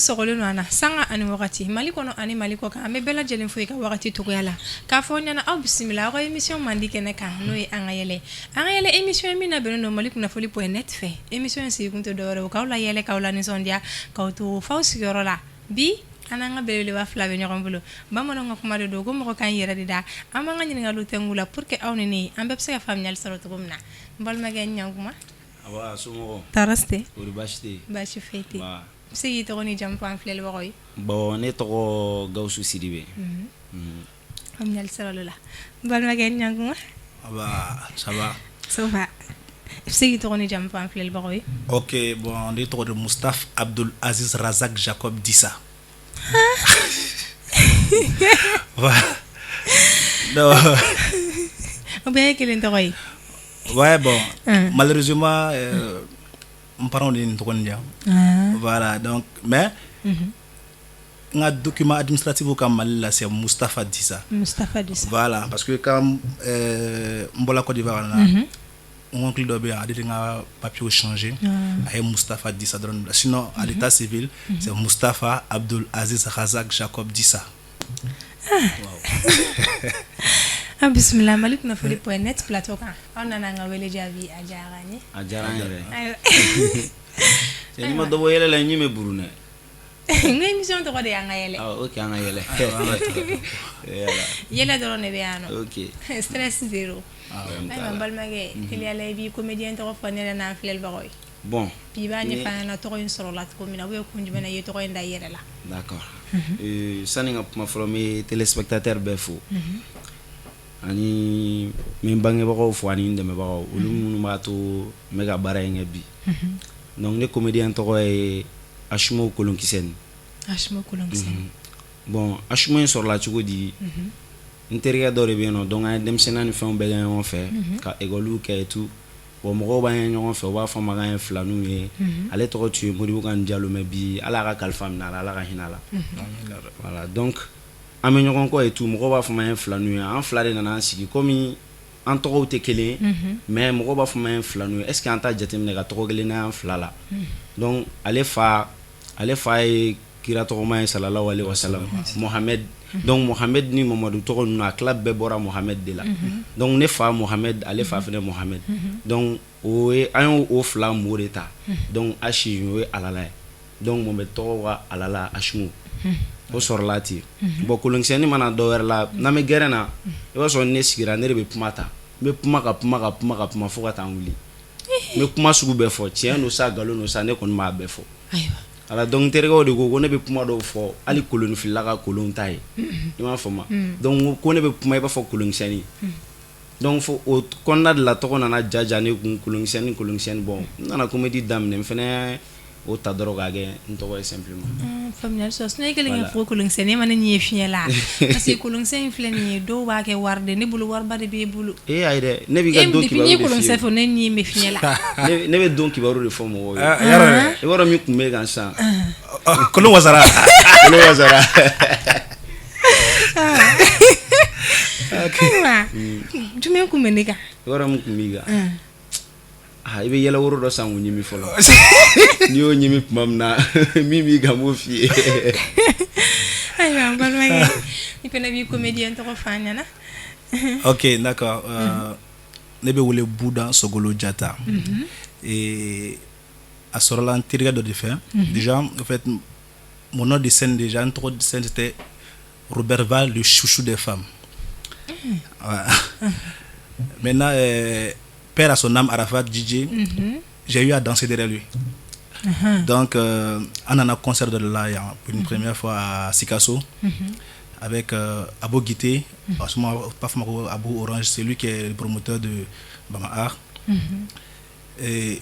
sɔgɔlen don an na sanga ani wagati, Mali kɔnɔ ani Mali kɔ kan, an bɛ bɛɛ lajɛlen fo i ka wagati cogoya la, k'a fɔ ɲɛna aw bisimila aw ka émission mandi kɛnɛ kan, n'o ye An ka yɛlɛ. An ka yɛlɛ émission min labɛnnen don Mali kunnafoni.net fɛ. Émission in sigikun tɛ dɔwɛrɛ ye, k'aw la yɛlɛ, k'aw la nisɔndiya, k'aw to f'aw sigiyɔrɔ la. Bi an n'an ka belebeleba fila bɛ ɲɔgɔn bolo. Bamananw ka kuma de don ko mɔgɔ kan yɛrɛ de da. An b'an ka ɲininkaliw tɛngu la pour que aw ni ne, an bɛɛ bɛ se ka faamuyali sɔrɔ cogo min na. N balimakɛ, ɲankuma. Awa, somɔgɔw? Tɔɔrɔ si tɛ. Kɔri, baasi tɛ yen? Baasi foyi tɛ. I bɛ se k'i tɔgɔ ni jamu fɔ an filɛlibagaw ye? Bon, ne tɔgɔ Gawusu Sidibe. Faamuyali sɔrɔla o la. N balimakɛ, ɲankuma. Aba, ça va? Ça va. I bɛ se k'i tɔgɔ ni jamu fɔ an filɛlibagaw ye? Ok, bon, ne tɔgɔ de Mustapha Abdul Aziz Razak Jacob Dissa. Voilà. Donc, O bɛɛ ye kelen tɔgɔ ye? Ouais, bon, malheureusement, n parents de ye nin tɔgɔ nin di yan. Voilà, donc, mais n ka document administratif ka Mali la, c'est Mustapha Dissa. Mustapha Dissa. Voilà, parce que quand n bɔra Côte d'Ivoire ka na, n oncle dɔ bɛ yen, ale de n ka papier changé. A ye Mustapha Dissa dɔrɔn bila. Sinon, à l'état civil, c'est Mustapha Abdul Aziz Razak Jacob Dissa. Wow. An bisimila Mali kunnafoni.net plateau kan. Aw nana an ka wele jaabi, a diyara an ye. A diyara an yɛrɛ. Ayiwa. Cɛ, n'i ma dɔ bɔ yɛlɛ la, ɲi bɛ burun dɛ. N ka émission tɔgɔ de y'An ka yɛlɛ. Ah, ok, an ka yɛlɛ. Yɛlɛ. Yɛlɛ dɔrɔn de bɛ yan nɔ. Ok. Stress zéro. Problème t'a Ayiwa, la. n balimakɛ, teliyala i b'i comédien tɔgɔ fɔ ne yɛrɛ n'an filɛlibagaw ye. Bon. Puis i b'a ɲɛfɔ an ɲɛna tɔgɔ in sɔrɔla cogo min na, ou bien kun jumɛn na i ye tɔgɔ in da i yɛrɛ la. D'accord. Sani n ka kuma fɔlɔ, n bɛ téléspectateur bɛɛ fo. Ani n bɛ n bangebagaw fo ani n dɛmɛbagaw, olu minnu b'a to n bɛ ka baara in kɛ bi. Donc ne comédien tɔgɔ ye Asimo Kolonkisɛni. Asimo Kolonkisɛni. Bon, Asimo in sɔrɔla cogo di? N terikɛ dɔ de bɛ yen nɔ, donc an ye denmisɛnninya ni fɛnw bɛɛ kɛ ɲɔgɔn fɛ, ka école kɛ et tout. Bon, mɔgɔw b'an ye ɲɔgɔn fɛ, u b'a fɔ an ma k'an ye filaninw ye. Ale tɔgɔ tun ye Modibo Kane Jalo, mais bi Ala y'a ka kalifa minɛ a la, Ala ka hinɛ a la. Voilà, donc an bɛ ɲɔgɔn kɔ et tout, mɔgɔw b'a fɔ an ye filaninw ye. An fila de nana an sigi, komi an tɔgɔw tɛ kelen ye, mais mɔgɔw b'a fɔ an ye filaninw ye, est ce que an t'a jateminɛ ka tɔgɔ kelen d'an fila la? Donc ale fa ye kira tɔgɔma ye, sallallahu alaihi wasallam, Mohamed. Donc Mohamed ni Mamadu tɔgɔ ninnu, a tila bɛɛ bɔra Mohamed de la. Donc ne fa Mohamed, ale fa fɛnɛ Mohamed. Donc o ye an y'o o fila mot de ta. Donc Ashi, o ye alala ye. Donc Mohamed tɔgɔ ka alala Asimo. O sɔrɔla ten. Bon, kolonkisɛni mana dɔ wɛrɛ la, n'an bɛ gɛrɛn na, i b'a sɔrɔ ne sigira, ne de bɛ kuma ta. N bɛ kuma ka kuma ka kuma ka kuma fo ka taa n wuli. N bɛ kuma sugu bɛɛ fɔ, tiɲɛ don sa, nkalon don sa, ne kɔni b'a bɛɛ fɔ. Ayiwa. Ala, donc n terikɛw de ko ko ne bɛ kuma dɔw fɔ, hali kolonifilila ka kolon ta ye. I m'a faamu? Donc ko ne bɛ kuma i b'a fɔ kolonkisɛni. Donc fo o kɔnɔna de la, tɔgɔ nana jaja ne kun, kolonkisɛni, kolonkisɛni. Bon, n nana comédie daminɛ, n fɛnɛ o ta dɔrɔn k'a kɛ n tɔgɔ ye simplement. Faamuyali sɔrɔ. Sinon e kɛlen ka fɔ kolonkisɛni, e ma ne ɲɛ ye fiɲɛ la, parce que kolonkisɛ in filɛ nin ye, dɔw b'a kɛ wari de, ne bolo wariba de b'e bolo. Ee, ayi dɛ, ne b'i ka don depuis n'i kibaru ye de f'i kolonkisɛ ye. fɔ, ne ɲɛ bɛ fiɲɛ la. Ne bɛ don kibaru de fɔ mɔgɔw ye. Yarɔ dɛ. I b'a dɔn min kun bɛ kan sisan? Kolon wasara. Kolon wasara. Ayiwa, jumɛn kun bɛ ne kan? I b'a dɔn min kun b'i kan? Ah, i bɛ yɛlɛ woro dɔ san k'o ɲimi fɔlɔ. N'i y'o ɲimi tuma min na, min b'i kan, n b'o f'i ye. Ayiwa, n balimakɛ, i fana b'i comédien tɔgɔ fɔ an ɲɛna. Ok, d'accord. Ne bɛ wele Budan Sogolo Jata. Et a sɔrɔla n terikɛ dɔ de fɛ. Déjà, en fait, mon nom de scène déjà, n tɔgɔ de scène, c'était Robert Val, le chouchou des femmes. Voilà. Maintenant, paix à son âme, Arafat DJ, j'ai eu à danser derrière lui. Donc, an nana concert de la yan pour une première fois à Sikasso avec Abo Guité, en ce moment, pas forcément Abo Orange, c'est lui qui est le promoteur de Bama Art. Et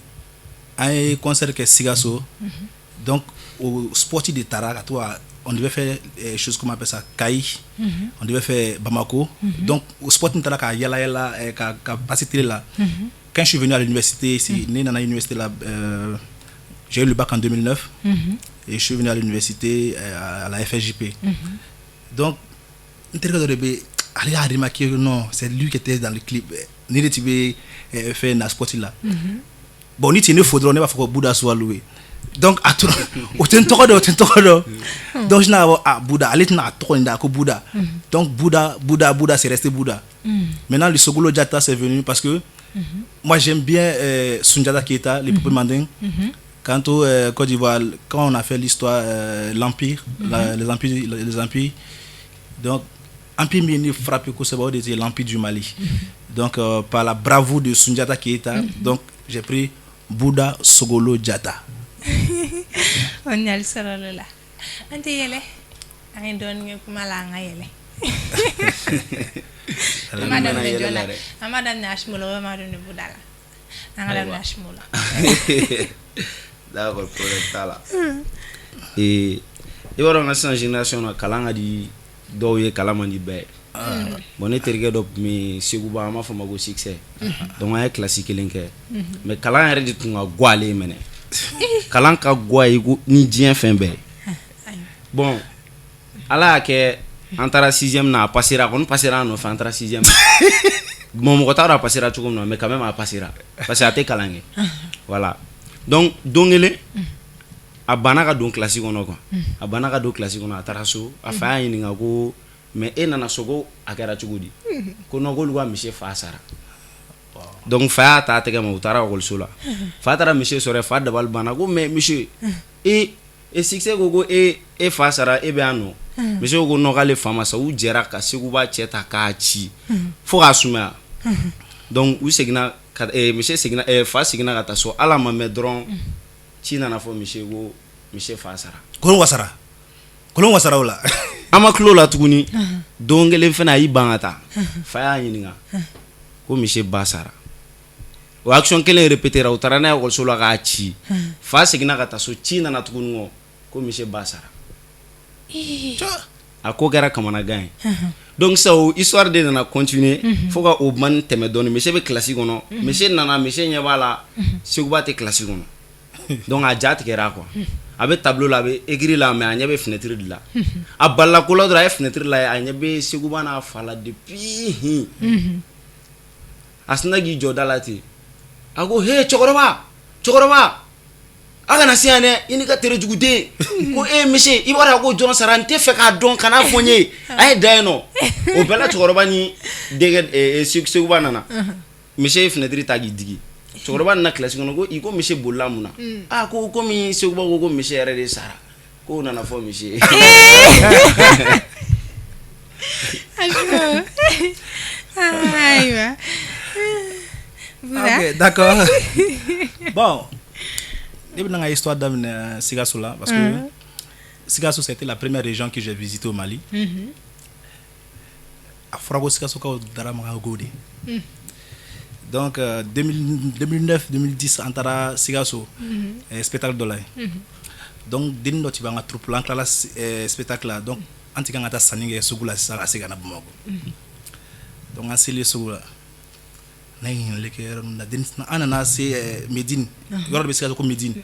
an ye concert kɛ Sikasso. Donc, au sportif de Tara, ka to on devait faire chose, comment on appelle ça, Kayi, on devait faire Bamako. Donc, au sport taara ka yala yala ka passer télé là. Quand je suis venu à l'université, c'est né dans l'université là, j'ai eu le bac en 2009 et je suis venu à l'université à la FSJP. Donc, n terikɛ dɔ de bɛ, ale y'a remarqué, non, c'est lui qui était dans le clip. Ni de tun bɛ fɛn na sport la. Bon, ni tun ye ne fo dɔrɔn, ne b'a fɔ ko Bouda Soualou. Donc a tora o tɛ n tɔgɔ dɔn, o tɛ n tɔgɔ dɔn. Donc sinna k'a fɔ ah Bouda, ale tɛna a tɔgɔ in da ko Bouda. Donc Bouda, Bouda, Bouda, c'est resté Bouda. Maintenant, le Sogolo Diatta, c'est venu parce que moi, j'aime bien Sundiata Keita, l'épopée mandingue. Quant au Côte d'Ivoire, quand on a fait l'histoire, l'Empire, les empires, les empires, donc, empire min ye frappé kosɛbɛ, o de était l'Empire du Mali. Donc, par la bravoure de Sundiata Keita, donc, j'ai pris Bouda Sogolo Diatta. O ɲali sɔrɔ la, an tɛ yɛlɛ, an ye dɔɔnin kɛ kuma la, an ka yɛlɛ. An b'a daminɛ jɔn na? An b'a daminɛ Asimo la walima an b'a daminɛ Buda la? An ka daminɛ Asimo la. D'accord, problème t'a la. Ee, i b'a dɔn, n ka sisan génération na, kalan ka di dɔw ye, kalan man di bɛɛ ye. Bon, ne terikɛ dɔ tun bɛ yen, Seguba, an b'a fɔ o ma ko Succès. Donc an ye kilasi kelen kɛ, mais kalan yɛrɛ de tun ka go ale ye minɛ, kalan ka go a ye ko ni diɲɛ fɛn bɛɛ ye. Bon, Ala y'a kɛ, an taara sixième na, a passera, a kɔni passera an nɔfɛ, an taara sixième na. Bon, mɔgɔ t'a dɔn a passera cogo min na, mais quand même a passera parce que a tɛ kalan kɛ. Voilà, donc don kelen a banna ka don kilasi kɔnɔ quoi, a banna ka don kilasi kɔnɔ, a taara so. A fa y'a ɲininka ko mais e nana so, ko a kɛra cogo di? Ko non, k'olu ka misi fa sara. Donc fa y'a ta a tɛgɛ ma, u taara ekɔliso la, fa taara misi sɔrɔ yen. Fa dabali banna ko mais monsieur, e Succès ko e fa sara, e bɛ yan nɔ. Monsieur ko non, k'ale fa ma sa. U jɛra ka Seguba cɛ ta k'a ci fo k'a sumaya. Donc u seginna ka monsieur seginna, fa seginna ka taa so. Ala ma mɛn dɔrɔn, ci nana fɔ monsieur ko monsieur fa sara. Kolon wasara, kolon wasara o la. An ma tulo la tuguni. Don kelen fana, a y'i ban ka taa, fa y'a ɲininka ko monsieur ba sara. O action kelen répétera, u taara n'a ye ekɔliso la k'a ci. Fa seginna ka taa so, ci nana tuguni kɔ ko monsieur ba sara. A ko kɛra kamanagan ye. Donc sisan, o histoire de nana continuer fo ka o man tɛmɛ dɔɔni. Monsieur bɛ kilasi kɔnɔ, monsieur nana, monsieur ɲɛ b'a la Seguba tɛ kilasi kɔnɔ. Donc a ja tigɛra quoi. A bɛ tableau la, a bɛ écrit la, mais a ɲɛ bɛ fenêtre de la. A balila ko la dɔrɔn, a ye fenêtre la, a ɲɛ bɛ Seguba n'a fa la depuis hin. A sinna k'i jɔ da la ten, a ko he, cɛkɔrɔba, cɛkɔrɔba, a kana se yan dɛ, i n'i ka terejuguden. Ko e monsieur, i b'a dɔn ko jɔn sara? N tɛ fɛ k'a dɔn, kana fɔ n ye, a ye da yen nɔ. O bɛɛ la, cɛkɔrɔba ni denkɛ Seguba nana. Monsieur ye fenêtre ta k'i digi. Cɛkɔrɔba nana kilasi kɔnɔ ko i ko monsieur bolila mun na? Aa, ko komi Seguba ko monsieur yɛrɛ de sara, k'o nana fɔ monsieur ye. Ayiwa. Ok, d'accord. Bon, ne bɛna n ka histoire daminɛ Sikaso la parce que Sikaso, c'était la première région que j'ai visitée au Mali. A fɔra ko Sikasokaw daramaga de. Donc 2009 2010, an taara Sikaso spectacle dɔ la yen. Donc dennin dɔ tun b'an ka troupe la, an tilala spectacle la, donc an tɛ kan ka taa sanni kɛ sugu la sisan ka se ka na Bamakɔ. Donc an selen sugu la, n'a ye ɲininkali kɛ yɔrɔ min na, denmisɛnnin, an nana se Médine, yɔrɔ dɔ bɛ Sikaso ko Médine.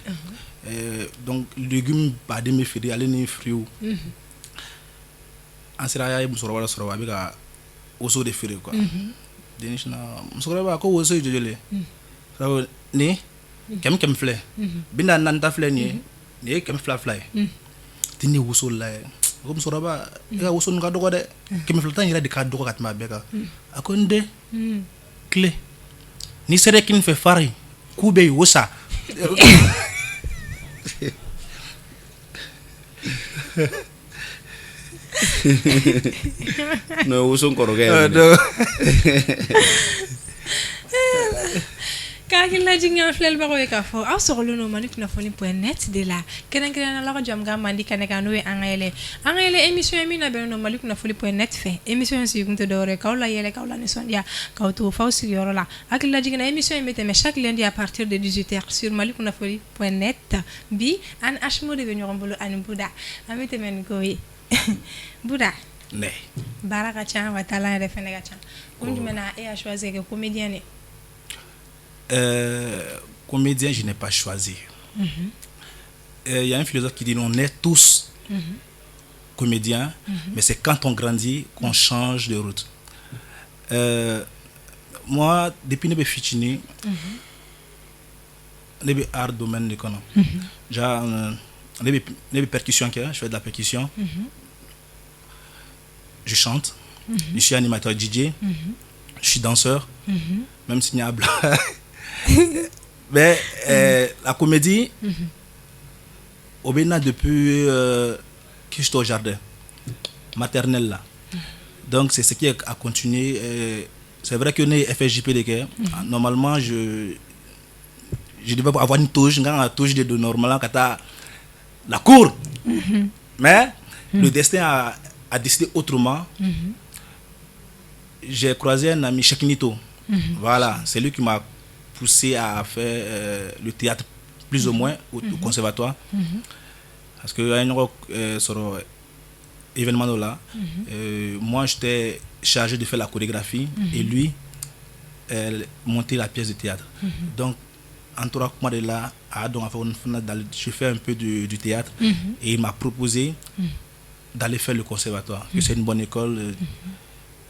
Donc légumes baden bɛ feere, ale ni fruits. An sera, an ye musokɔrɔba dɔ sɔrɔ, a bɛ ka woso de feere quoi. Denni sinna, musokɔrɔba ko woso ye joli ye? Nin 100 100 filɛ, 44 ta filɛ nin ye, nin ye 200 fila ye. Den ye woso lajɛ, a ko musokɔrɔba, e ka woso nin ka dɔgɔ dɛ, 200 ta in yɛrɛ de ka dɔgɔ ka tɛmɛ a bɛɛ kan. A ko n den, tile n'i sera kini fɛ, fari k'u bɛ yen, o sa. N'o ye woso kɔrɔkɛ ye. Ka hakililajigin an filɛlibagaw ye k'a fɔ aw sɔgɔlen don Mali kunnafoni point net de la, kɛrɛnkɛrɛnnenya la ka jamukan mandi kɛnɛ kan, n'o ye an ka yɛlɛ. An ka yɛlɛ émission ye min labɛnnen don Mali kunnafoni point net fɛ. Émission in sigikun tɛ dɔwɛrɛ ye k'aw la yɛlɛ, k'aw la nisɔndiya, k'aw to f'aw sigiyɔrɔ la. Hakililajigin na, émission in bɛ tɛmɛ chaque lundi à partir de 18h sur Mali kunnafoni point net. Bi an ni Asimo de bɛ ɲɔgɔn bolo ani Buda. An bɛ tɛmɛ ni ko ye. Buda, ne baara ka ca wa talent yɛrɛ fɛnɛ ka ca. Kun jumɛn na e y'a choisi ka kɛ comédien de? Comédien, je n'ai pas choisi. Il y a un philosophe qui dit: on est tous comédiens, mais c'est quand on grandit qu'on change de route. Moi, depuis ne bɛ fitinin, Ne bɛ art domaine de kɔnɔ. Déjà, ne bɛ percussion kɛ, je fais de la percussion. Je chante. Je suis animateur DJ. Je suis danseur. Même si n y'a bila. Mais la comédie, o bɛ na depuis que j'étais au jardin maternelle là. Donc c'est ce qui a continué. C'est vrai que ne ye FSJP de kɛ. Normalement, je devais avoir une toge, n kan ka toge de don normalement ka taa la cour. Mais le destin a décidé autrement. J'ai croisé un ami, Cheikh Nito. Voilà, c'est lui qui m'a poussé à faire le théâtre plus ou moins au conservatoire. Parce que an ye ɲɔgɔn sɔrɔ événement dɔ la. Moi, j'étais chargé de faire la chorégraphie et lui monter la pièce de théâtre. Donc, an tora kuma de la, a y'a dɔn k'a fɔ ko n fana je fais un peu du théâtre et il m'a proposé d'aller faire le conservatoire, que c'est une bonne école.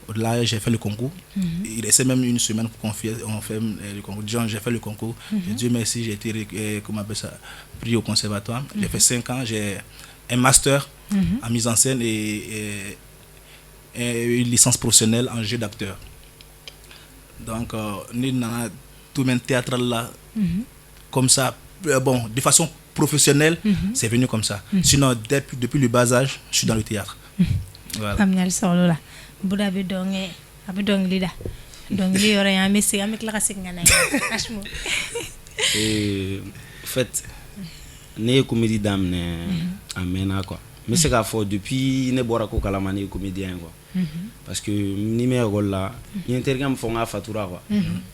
Au-delà, j'ai fait le concours. Il restait même une semaine pour qu'on on fait le concours. Disons, j'ai fait le concours. Et Dieu merci, j'ai été, comment on appelle ça, pris au conservatoire. J'ai fait 5 ans, j'ai un master en mise en scène et une licence professionnelle en jeu d'acteur. Donc, ne nana domaine théâtral là, comme ça, bon, de façon professionnelle, c'est venu comme ça. Sinon, depuis le bas âge, je suis dans le théâtre. Voilà. Faamuyali sɔrɔ la. Buda bɛ dɔn kɛ, a bɛ dɔnkili da. Dɔnkili yɔrɔ in, an bɛ segin, an bɛ tila ka segin ka na yen, Asmo. En fait, ne ye comédie daminɛ a mɛnna quoi. N bɛ se k'a fɔ depuis ne bɔra ko kalama, ne ye comédien ye quoi. Parce que ni bɛ école la, n ye n terikɛ min fɔ n k'a fatura quoi.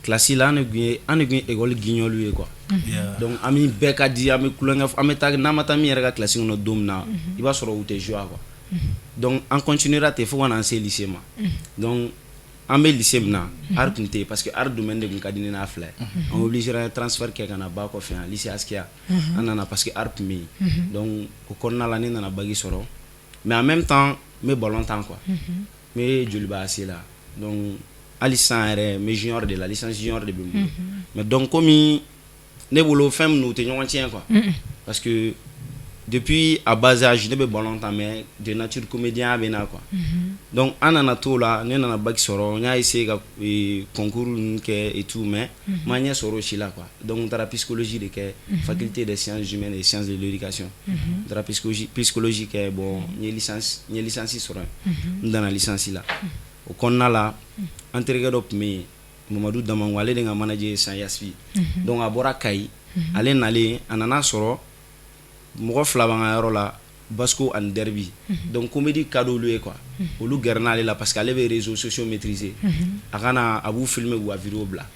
Classe la, an de kun ye école guignol ye quoi. Donc an bɛ bɛɛ ka di, an bɛ kulonkɛ, an bɛ taa, n'an ma taa min yɛrɛ ka classe kɔnɔ don min na, i b'a sɔrɔ u tɛ jouer quoi. Donc an continuera ten fo ka n'an se lycée ma. Donc an bɛ lycée min na, art tun tɛ yen, parce que art domaine de tun ka di ne n'a fila ye. An obligé transfert kɛ ka na ba kɔfɛ yan, lycée Askia. An nana parce que art tun bɛ yen. Donc o kɔnɔna la, ne nana bac sɔrɔ, mais en même temps n bɛ ballon tan quoi. N bɛ Joliba AC la. Donc hali sisan yɛrɛ, n bɛ junior de la, licence junior de bɛ n bolo. Mais donc komi ne bolo fɛn minnu u tɛ ɲɔgɔn tiɲɛ quoi, parce que depuis à bas âge ne bɛ ballon tan, mais de nature comédien bɛ na quoi. Donc an nana t'o la, ne nana bac sɔrɔ, n y'a essayé ka concours ninnu kɛ et tout, mais ma ɲɛ sɔrɔ o si la quoi. Donc n taara psychologie de kɛ, faculté des sciences humaines et sciences de l'éducation. N taara psychologie kɛ. Bon, n ye licence sɔrɔ yen, n danna licence la. O kɔnɔna la, an terikɛ dɔ tun bɛ yen, Mamadu Damango, ale de ka manager ye sisan Yaspi. Donc a bɔra Kayi, ale nalen, a nana sɔrɔ mɔgɔ fila b'an ka yɔrɔ la, Basco ani Derby. Donc comédie ka d'olu ye quoi. Olu gɛrɛna ale la parce que ale bɛ réseaux sociaux maîtriser. A ka na, a b'u filmer k'u ka vidéo bila.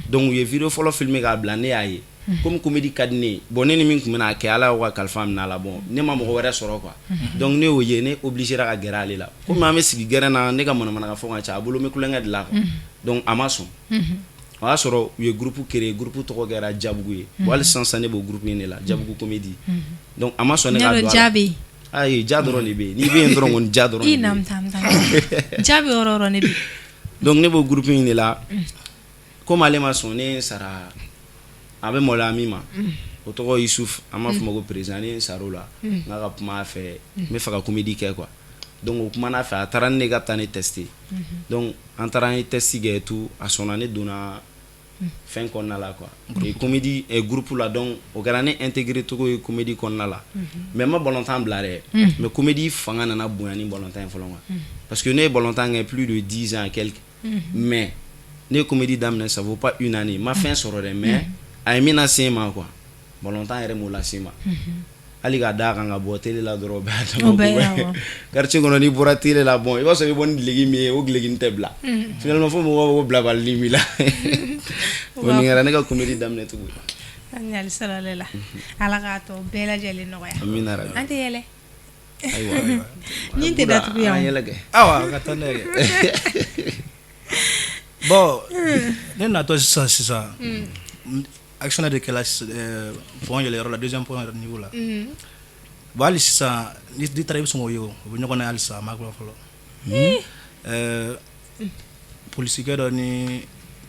Donc u ye vidéo fɔlɔ filmer k'a bila, ne y'a ye. Comme comédie ka di ne ye, bon, ne ni min tun bɛna kɛ, Ala y'o ka kalifa minɛ a la. Bon, ne ma mɔgɔ wɛrɛ sɔrɔ quoi. Donc ne y'o ye, ne obligé ka gɛrɛ ale la. Komi an bɛ sigi gɛrɛn na, ne ka manamanakan fɔ ka ca a bolo, n bɛ kulonkɛ de la quoi. Donc a ma sɔn. O y'a sɔrɔ u ye groupe créé, groupe tɔgɔ kɛra Jabugu ye. Bon, hali sisan sisan ne b'o groupe in de la, Jabugu comédie. Donc a ma sɔn ne ka don a ja la. Bɛ yen. Ayi, ja dɔrɔn de bɛ yen. N'i bɛ yen dɔrɔn kɔni, ja dɔrɔn i de bɛ yen. Na tam tam, ja bɛ yɔrɔ o yɔrɔ, ne bɛ. Donc ne b'o groupe in de la. Komi ale ma sɔn, ne ye n sara, a bɛ maloya min ma, o tɔgɔ Yusuf, an b'a fɔ o ma ko président. Ne ye n sara o la, n k'a ka kuma a fɛ, n bɛ fɛ ka comédie kɛ quoi. Donc o kumana a fɛ, a taara ni ne ka taa ne tester. Donc an taara, an ye test kɛ et tout, a sɔnna, ne donna fɛn kɔnɔna la quoi, et comédie groupe la. Donc o kɛra ne intégré cogo ye comédie kɔnɔna la. Mais n ma ballon bila dɛ, mais comédie fanga nana bonya ni ballon ye fɔlɔ quoi, parce que ne ye ballon kɛ plus de 10 ans et quelques, mais ne ye comédie daminɛ, ça vaut pas une année. N ma fɛn sɔrɔ dɛ, mais a ye min lase n ma quoi, ballon yɛrɛ m'o lase n ma. Hali k'a da kan ka bɔ télé la dɔrɔn, o bɛɛ y'a O dama bɛɛ ko ye, ye. Awɔ. Quartier kɔnɔ, n'i bɔra télé la, bon, i b'a sɔrɔ i bɛ bɔ ni duloki min ye, o duloki tɛ bila. Finalement fo mɔgɔw b'a fɔ ko bilabalinin b'i la. O nin kɛra ne ka comédie daminɛ cogo ye. Faamuyali sɔrɔ ale la. Ala k'a tɔ bɛɛ lajɛlen nɔgɔya. Amina rabi. An tɛ yɛlɛ. Ayiwa. Nin tɛ datugu yan An o. yɛlɛ kɛ. Awa, ka taa n'a ye kɛ. Bon, ne natɔ sisan sisan, actionnaire de kɛla pont yɛlɛyɔrɔ la, deuxième pont yɛrɛ niveau la. Bon, hali sisan n'i taara, i bɛ sɔn k'o ye, o bɛ ɲɔgɔn na halisa, a ma kura fɔlɔ. Polisikɛ dɔ ni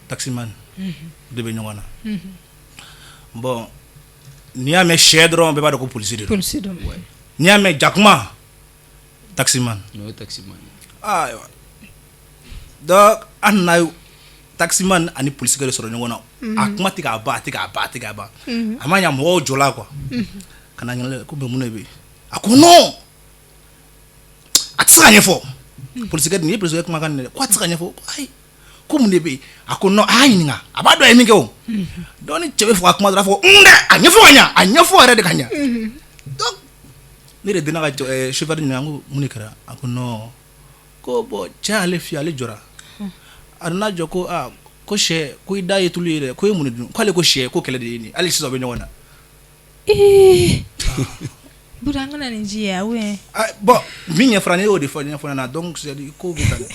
taximan de bɛ ɲɔgɔn na. Bon. N'i y'a mɛn sɛ dɔrɔn, bɛɛ b'a dɔn ko polisi de don. Polisi don. N'i y'a mɛn jakuma, taximan. O ye taximan ye. Ayiwa, donc an nana taximan ani polisikɛ de sɔrɔ ɲɔgɔn na. A kuma tɛ k'a ban, a tɛ k'a ban, a tɛ k'a ban. A ma ɲa, mɔgɔw jɔla quoi, ka na ɲininkali ko: "Mais mun de bɛ yen?" A ko non, a tɛ se ka ɲɛfɔ. Polisikɛ nin ye, polisikɛ kumakan nin dɛ, ko a tɛ se ka ɲɛfɔ. Ko ayi, ko mun de bɛ yen? A ko non, a y'a ɲininka, a b'a dɔn a ye min kɛ o. Donc ni cɛ bɛ fɔ ka kuma dɔrɔn, a fɔ un dɛ, a ɲɛfɔ ka ɲa, a ɲɛfɔ yɛrɛ de ka ɲa. Donc ne de donna ka chauffeur ɲininka n ko mun de kɛra? A ko non, ko bon, cɛ y'ale fiyɛ, ale jɔra, a nana jɔ, ko aa, ko sɛ, ko i da ye tulu ye dɛ, ko e mun de dun? K'ale ko sɛ, ko kɛlɛ de ye nin ye. Hali sisan u bɛ ɲɔgɔn na. Ee Buda, an ka na nin ji ye ou bien? Ah, bon, min ɲɛfɔra ne y'o de fɔ, ɲɛfɔ ɲɛna. Donc c'est à dire ko bɛ tan dɛ.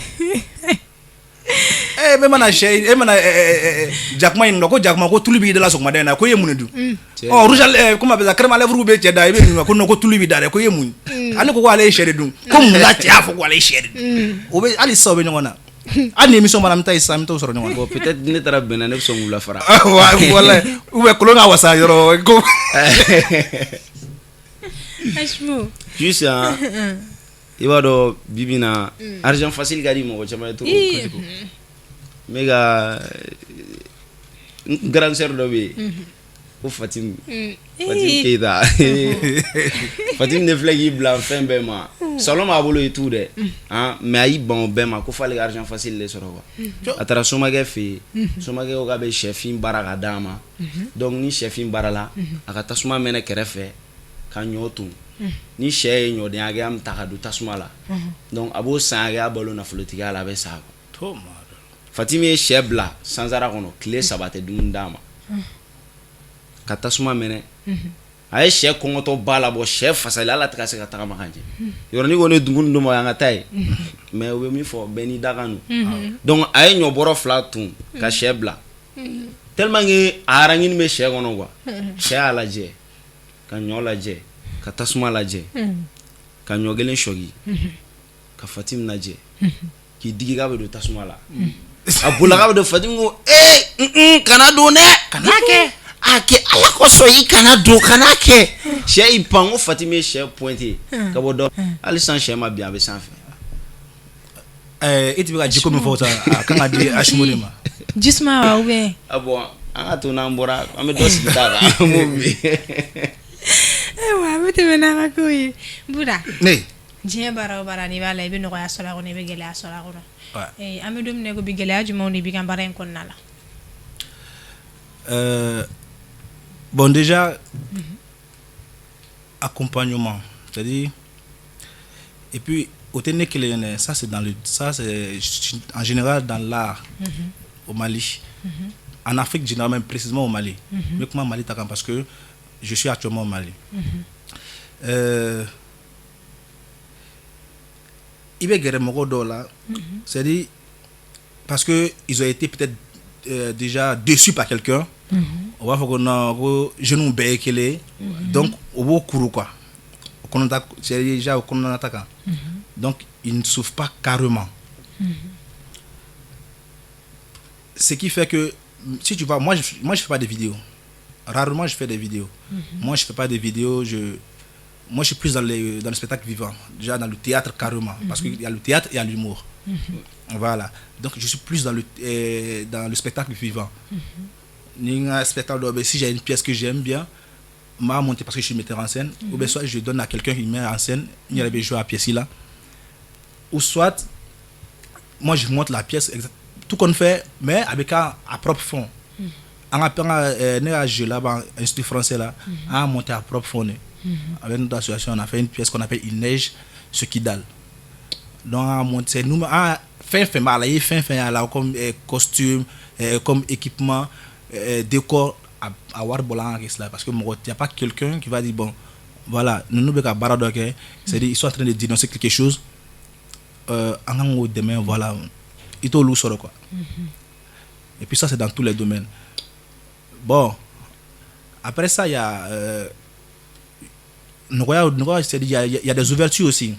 E mana sɛ, e mana jakuma ɲininka ko jakuma, ko tulu b'i da la sɔgɔmada in na, ko e ye mun de dun? Ɔ, rouge à lèvres, comment appelle ça, crème à lèvres bɛ cɛ da, i bɛ ɲininka ko non, ko tulu b'i da dɛ, ko e ye mun ye? Ale ko ale ye sɛ de dun. Ko mun na cɛ y'a fɔ ko ale ye sɛ de dun? O bɛ hali sisan, o bɛ ɲɔgɔn na. Hali ni émission banna, an bɛ taa yen sisan, an bɛ t'o sɔrɔ ɲɔgɔn na. Bon, peut-être ne taara bɛnna, ne bɛ sɔn k'u lafara. Walayi, ou bien kolon ka wasa yɔrɔ ko. Ashmo. Juste hein, i b'a dɔn, bi bi in na, argent facile ka di mɔgɔ caman ye trop. N bɛ ka n grande sœur dɔ bɛ yen ko Fatim, Fatim Keyita. Fatim de filɛ k'i bila fɛn bɛɛ ma. Salon b'a bolo et tout dɛ han, mais a y'i ban o bɛɛ ma ko f'ale ka argent facile de sɔrɔ quoi. A taara somakɛ fɛ yen, somakɛ ko k'a bɛ sɛfin baara ka d'a ma. Donc ni sɛfin baarala, a ka tasuma mɛnɛ kɛrɛfɛ ka ɲɔ ton. Ni sɛ ye ɲɔden hakɛya min ta ka don tasuma la, donc a b'o san hakɛya balo nafolotigiya la, a bɛ sa quoi. Fatimi ye sɛ bila sansara kɔnɔ tile 3, tɛ dumuni d'a ma, ka tasuma mɛnɛ. A ye sɛ kɔngɔtɔ ba labɔ, sɛ fasali, ala tɛ ka se ka tagama ka ɲɛ. Yɔrɔ ni ko ne dumuni d'u ma, an ka taa yen. Mais u bɛ min fɔ, bɛɛ n'i dakan don. Donc a ye ɲɔ bɔrɔ 2 tun ka sɛ bila, tellement que a araɲini bɛ sɛ kɔnɔ quoi. Sɛ y'a lajɛ, ka ɲɔ lajɛ, ka tasuma lajɛ, ka ɲɔ kelen sɔgi, ka Fatimi lajɛ, k'i digi k'a bɛ don tasuma la. A bolila k'a bɛ don. Fatimi ko: "Ee, kana don dɛ, kana kɛ, a kɛ Ala kosɔn, i kana don, kana kɛ." Sɛ y'i pan ko Fatimi ye sɛ pointé ka bɔ dɔ. Hali sisan sɛ ma bin, a bɛ sanfɛ. E tɛ bɛ ka jiko min fɔ sa, a kan ka di Asimo de ma. Jisuma wa ou bien? Ah bon, an ka to n'an bɔra, an bɛ dɔ sigi ta kan, an b'o min. Ayiwa, an bɛ tɛmɛ n'an ka kow ye. Buda. Ne. Diɲɛ baara o baara, n'i b'a la, i bɛ nɔgɔya sɔrɔ a kɔnɔ, i bɛ gɛlɛya sɔrɔ a kɔnɔ. An bɛ don min na i ko bi, gɛlɛya jumɛnw de b'i ka baara in kɔnɔna la? Bon, déjà, accompagnement, c'est-à-dire, et puis au tɛ ne kelen ye dɛ, ça c'est dans le ça c'est en général dans l'art au Mali, en Afrique généralement, précisément au Mali. N bɛ kuma Mali ta kan parce que je suis actuellement au Mali. I bɛ gɛrɛ mɔgɔ dɔw la, c'est-à-dire parce que ils ont été peut-être déjà déçus par quelqu'un, o b'a fɔ ko non, ko jeunes bɛɛ ye kelen ye. Donc o b'o kuru quoi, o kɔnɔta, c'est déjà o kɔnɔna ta kan. Donc ils ne s'ouvrent pas carrément, ce qui fait que si tu vois, moi je fais pas de vidéos, rarement je fais des vidéos. Moi je fais pas de vidéos, je moi je suis plus dans le spectacle vivant, déjà dans le théâtre carrément, parce qu'il y a le théâtre et il y a l'humour. Voilà, donc je suis plus dans le spectacle vivant. Ni un spectacle dɔ bɛ, si j'ai une pièce que j'aime bien, n b'a monter parce que je suis metteur en scène, ou bien soit je donne à quelqu'un qui met en scène, n yɛrɛ bɛ jouer à pièce là, ou soit moi je monte la pièce tout qu'on fait, mais avec un à propre fond. An ka ne ka jeu laban institut français là, an y'a monté à propre fond de. Avec notre association, on a fait une pièce qu'on appelle Il neige sur Kidal. Donc an y'a monté, c'est nous, an fɛn fɛn b'a la, i ye fɛn fɛn y'a la comme costume, comme équipement, décor, a wari bɔla an ka caisse la, parce que mɔgɔ, y a pas quelqu'un qui va dire: bon voilà, ninnu bɛ ka baara dɔ kɛ, c'est-à-dire ils sont en train de dénoncer quelque chose, an kan k'o dɛmɛ. Voilà, i t'olu sɔrɔ quoi. Et puis ça c'est dans tous les domaines. Bon, après ça, il y a nɔgɔya, nɔgɔya, c'est-à-dire il y a des ouvertures aussi,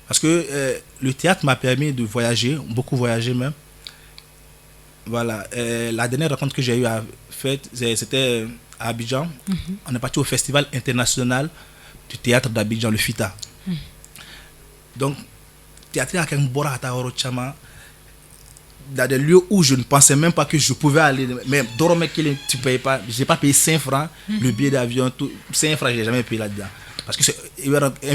parce que le théâtre m'a permis de voyager, beaucoup voyager même. Voilà, la dernière rencontre que j'ai eu à faire, c'était à Abidjan. On est parti au Festival international du théâtre d'Abidjan, le FITA. Donc, théâtre a kɛ n bɔra ka taa yɔrɔ caman, dans des lieux où je ne pensais même pas que je pouvais aller. Mais dɔrɔmɛ kelen, tu payes pas. J'ai pas payé 5 francs le billet d'avion, tout. 5 francs, j'ai jamais payé là-dedans. Parce que c'est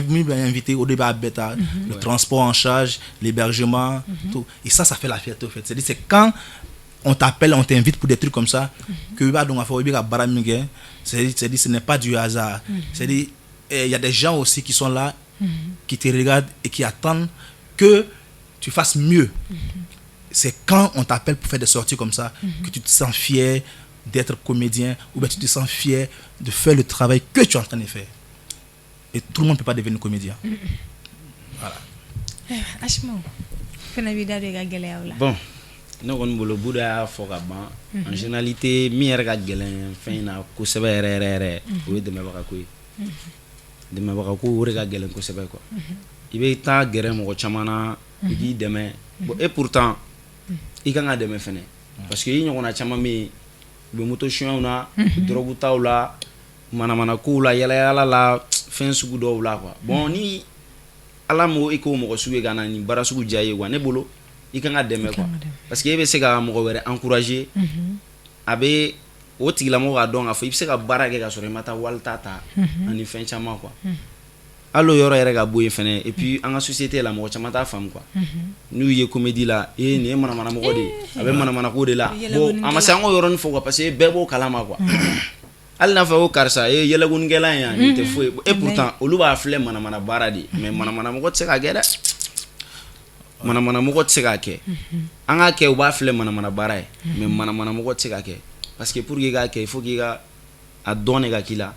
min bɛ invité au débat bêta, le transport en charge, l'hébergement, tout. Et ça fait la fierté au fait. C'est-à-dire, c'est quand on t'appelle, on t'invite pour des trucs comme ça, que i b'a dɔn k'a fɔ i bɛ ka baara min kɛ, c'est-à-dire, ce n'est pas du hasard. C'est-à-dire, il y a des gens aussi qui sont là, qui te regardent et qui attendent que tu fasses mieux. C'est quand on t'appelle pour faire des sorties comme ça que tu te sens fier d'être comédien ou bien tu te sens fier de faire le travail que tu es en train de faire. Et tout le monde ne peut pas devenir comédien. Voilà. Ashmo, fana b'i da don i ka gɛlɛyaw la. Bon, ne kɔni bolo, Buda y'a fɔ ka ban. En généralité, min yɛrɛ ka gɛlɛn fɛn in na kosɛbɛ yɛrɛ yɛrɛ yɛrɛ, o ye dɛmɛbaga ko ye. Dɛmɛbaga ko, o de ka gɛlɛn kosɛbɛ quoi. I bɛ taa gɛrɛ mɔgɔ caman na i k'i dɛmɛ. Bon, et pourtant i kan ka dɛmɛ fɛnɛ, parce que i ɲɔgɔnna caman bɛ yen, u bɛ moto suɲɛw na, drogue taw la, manamana kow la, yala yala la, fɛn sugu dɔw la quoi. Bon, ni Ala m'o i k'o mɔgɔ sugu ye ka na nin baara sugu diya i ye quoi, ne bolo i kan ka dɛmɛ quoi, parce que e bɛ se ka mɔgɔ wɛrɛ encourager. A bɛ o tigilamɔgɔ k'a dɔn k'a fɔ i bɛ se ka baara kɛ ka sɔrɔ i ma taa wali ta ta ani fɛn caman quoi. Hali o yɔrɔ yɛrɛ ka bɔ yen fɛnɛ. Et puis an ka société la, mɔgɔ caman t'a faamu quoi. N'u ye comédie la, e nin ye manamana mɔgɔ de ye, a bɛ manamana ko de la. Bon, a ma se an k'o yɔrɔnin fɔ quoi, parce que bɛɛ b'o kalama quoi. Hali n'a fɔ ko karisa e yɛlɛkonikɛla ye yan, nin tɛ foyi ye. Et pourtant olu b'a filɛ manamana baara de ye, mais manamana mɔgɔ tɛ se k'a kɛ dɛ. Manamana mɔgɔ tɛ se k'a kɛ. An k'a kɛ, u b'a filɛ manamana baara ye, mais manamana mɔgɔ tɛ se k'a kɛ, parce que pour que i k'a kɛ, il faut k'i ka a dɔn de ka k'i la.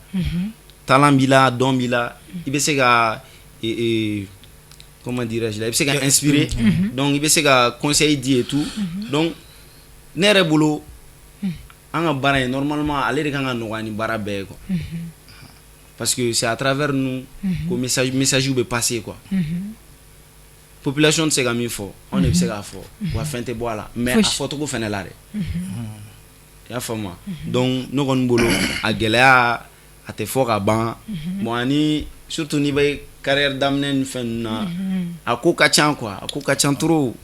Talent b'i la, dɔn b'i la, i bɛ se ka comment dirais-je la, i bɛ se ka inspirer, donc i bɛ se ka conseil di et tout. Donc ne yɛrɛ bolo, an ka baara in, normalement ale de kan ka nɔgɔya ni baara bɛɛ ye quoi, parce que c'est à travers nous ko message bɛ passer quoi. Population tɛ se ka min fɔ, anw de bɛ se k'a fɔ wa, fɛn tɛ bɔ a la, mais a fɔcogo fɛnɛ la dɛ, i y'a faamu wa? Donc ne kɔni bolo, a gɛlɛya a tɛ fɔ ka ban. Bon, ani surtout n'i bɛ carrière daminɛ ni fɛn ninnu na, a ko ka ca quoi, a ko ka ca trop.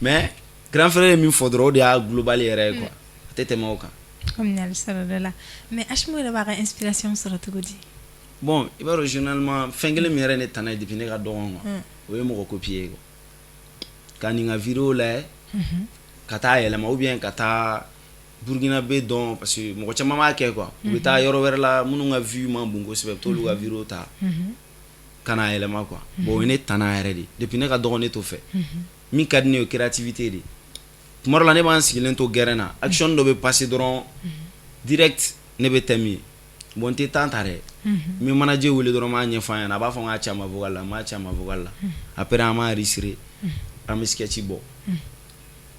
Mais grand frère ye min fɔ dɔrɔn, o de y'a global yɛrɛ ye quoi, a tɛ tɛmɛ o kan. Faamuyali sɔrɔ dɔ la. Mais Ashmo yɛrɛ b'a ka inspiration sɔrɔ cogo di? Bon, i b'a dɔn, généralement fɛn kelen min yɛrɛ ne tana ye depuis ne ka dɔgɔn quoi, o ye mɔgɔ copier quoi, ka nin ka vidéo lajɛ ka taa yɛlɛma, ou bien ka taa burkinabé dɔn, parce que mɔgɔ caman b'a kɛ quoi. U bɛ taa yɔrɔ wɛrɛ la, minnu ka vue man bon kosɛbɛ, u bɛ t'olu ka vidéo ta ka n'a yɛlɛma quoi. Bon, o ye ne tana yɛrɛ de. Depuis ne ka dɔgɔn, ne t'o fɛ. Min ka di ne ye, o ye créativité de. Tuma dɔ la, ne b'an sigilen to gɛrɛn na, action dɔ bɛ passer dɔrɔn, direct ne bɛ thème ye. Bon, n tɛ temps ta dɛ, n bɛ manager wele dɔrɔn, n b'a ɲɛfɔ a ɲɛna, a b'a fɔ n k'a ci a ma vocal la, n b'a ci a ma vocal la. Après an b'a enregistrer, an bɛ sketch bɔ.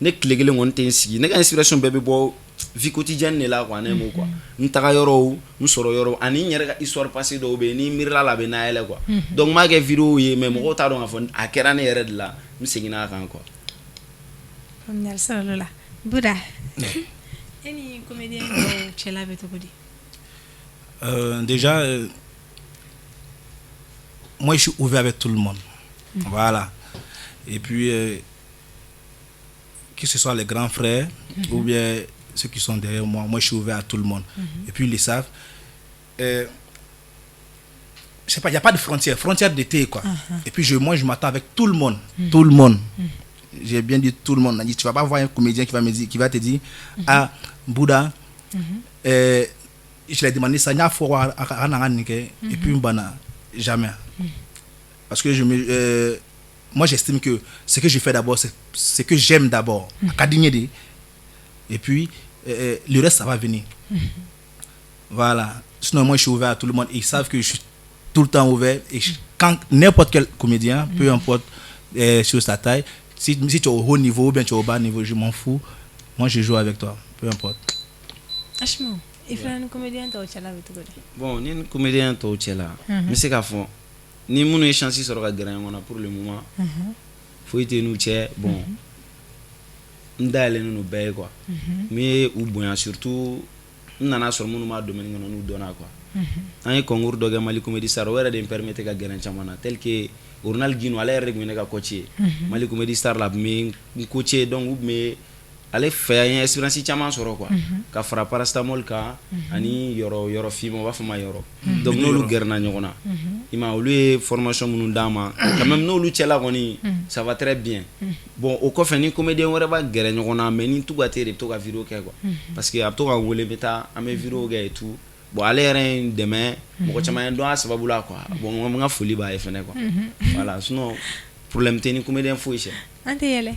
Ne tile kelen kɔni tɛ n sigi. Ne ka inspiration bɛɛ bɛ bɔ vie quotidienne de la quoi. Ne m'o quoi, n taga yɔrɔw, n sɔrɔ yɔrɔw, ani n yɛrɛ ka histoire passée dɔw bɛ yen, ni n miirila la, a bɛ na yɛlɛ quoi. Donc n b'a kɛ vidéo ye, mais mɔgɔw t'a dɔn k'a fɔ a kɛra ne yɛrɛ de la, n seginna a kan quoi. Faamuyali sɔrɔ la. Buda, e ni comédien dɔw cɛla bɛ cogo di? Déjà, moi, je suis ouvert avec tout le monde. Voilà. Et puis, que ce soit les grands frères ou bien ceux qui sont derrière moi, moi, je suis ouvert à tout le monde. Et puis, ils le savent. Je sais pas, il n'y a pas de frontière, frontière d'été, quoi. Et puis, moi, je m'attends avec tout le monde. Tout le monde. J'ai bien dit tout le monde. Tu vas pas voir un comédien qui va me dire, qui va te dire, ah, Bouddha, je l'ai demandé ça, il y a et puis, bana, jamais. Parce que moi, j'estime que ce que je fais d'abord, c'est ce que j'aime d'abord. Et puis, le reste, ça va venir. Voilà. Sinon, moi, je suis ouvert à tout le monde. Ils savent que je suis tout le temps ouvert. Et quand n'importe quel comédien, peu importe sur sa taille, si tu es au haut niveau ou bien tu es au bas niveau, je m'en fous. Moi, je joue avec toi, peu importe. Ashmo, i fana ni comédien tɔw cɛla bɛ cogo di? Bon, ni ni comédien tɔw cɛla, n bɛ se k'a fɔ ni minnu ye chance sɔrɔ ka gɛrɛ ɲɔgɔn na, pour le moment foyi tɛ n'u cɛ. Bon, n dayɛlɛnnen don bɛɛ ye quoi. N bɛ u bonya, surtout N nana sɔrɔ minnu b'a domaine kɔnɔ, n'u dɔnna quoi. An ye concours dɔ kɛ Mali Comedy Star, o yɛrɛ de n permettre ka gɛrɛ caman na, tel que Ronald Guino. Ale yɛrɛ de tun ye ne ka coach ye Mali Comedy Star la, a tun bɛ n coacher. Donc u tun bɛ ale fɛ, an ye expérience caman sɔrɔ quoi, ka fara paracétamol kan ani yɔrɔ yɔrɔ finma, u b'a fɔ ma yɔrɔ. Donc n'olu gɛrɛna ɲɔgɔn na, i ma, olu ye formation minnu d'an ma quand même, n'olu cɛla kɔni, ça va très bien. Bon, o kɔfɛ, ni comédien wɛrɛ b'a gɛrɛ ɲɔgɔn na, mais ni Tuga tɛ de bɛ to ka vidéo kɛ quoi, parce que a bɛ to ka n wele, n bɛ taa, an bɛ vidéo kɛ et tout. Bon, ale yɛrɛ ye n dɛmɛ, mɔgɔ caman ye n dɔn a sababu la quoi. Bon, n ka foli b'a ye fɛnɛ quoi. Voilà, sinon problème tɛ ni comédien foyi cɛ. An tɛ yɛlɛ,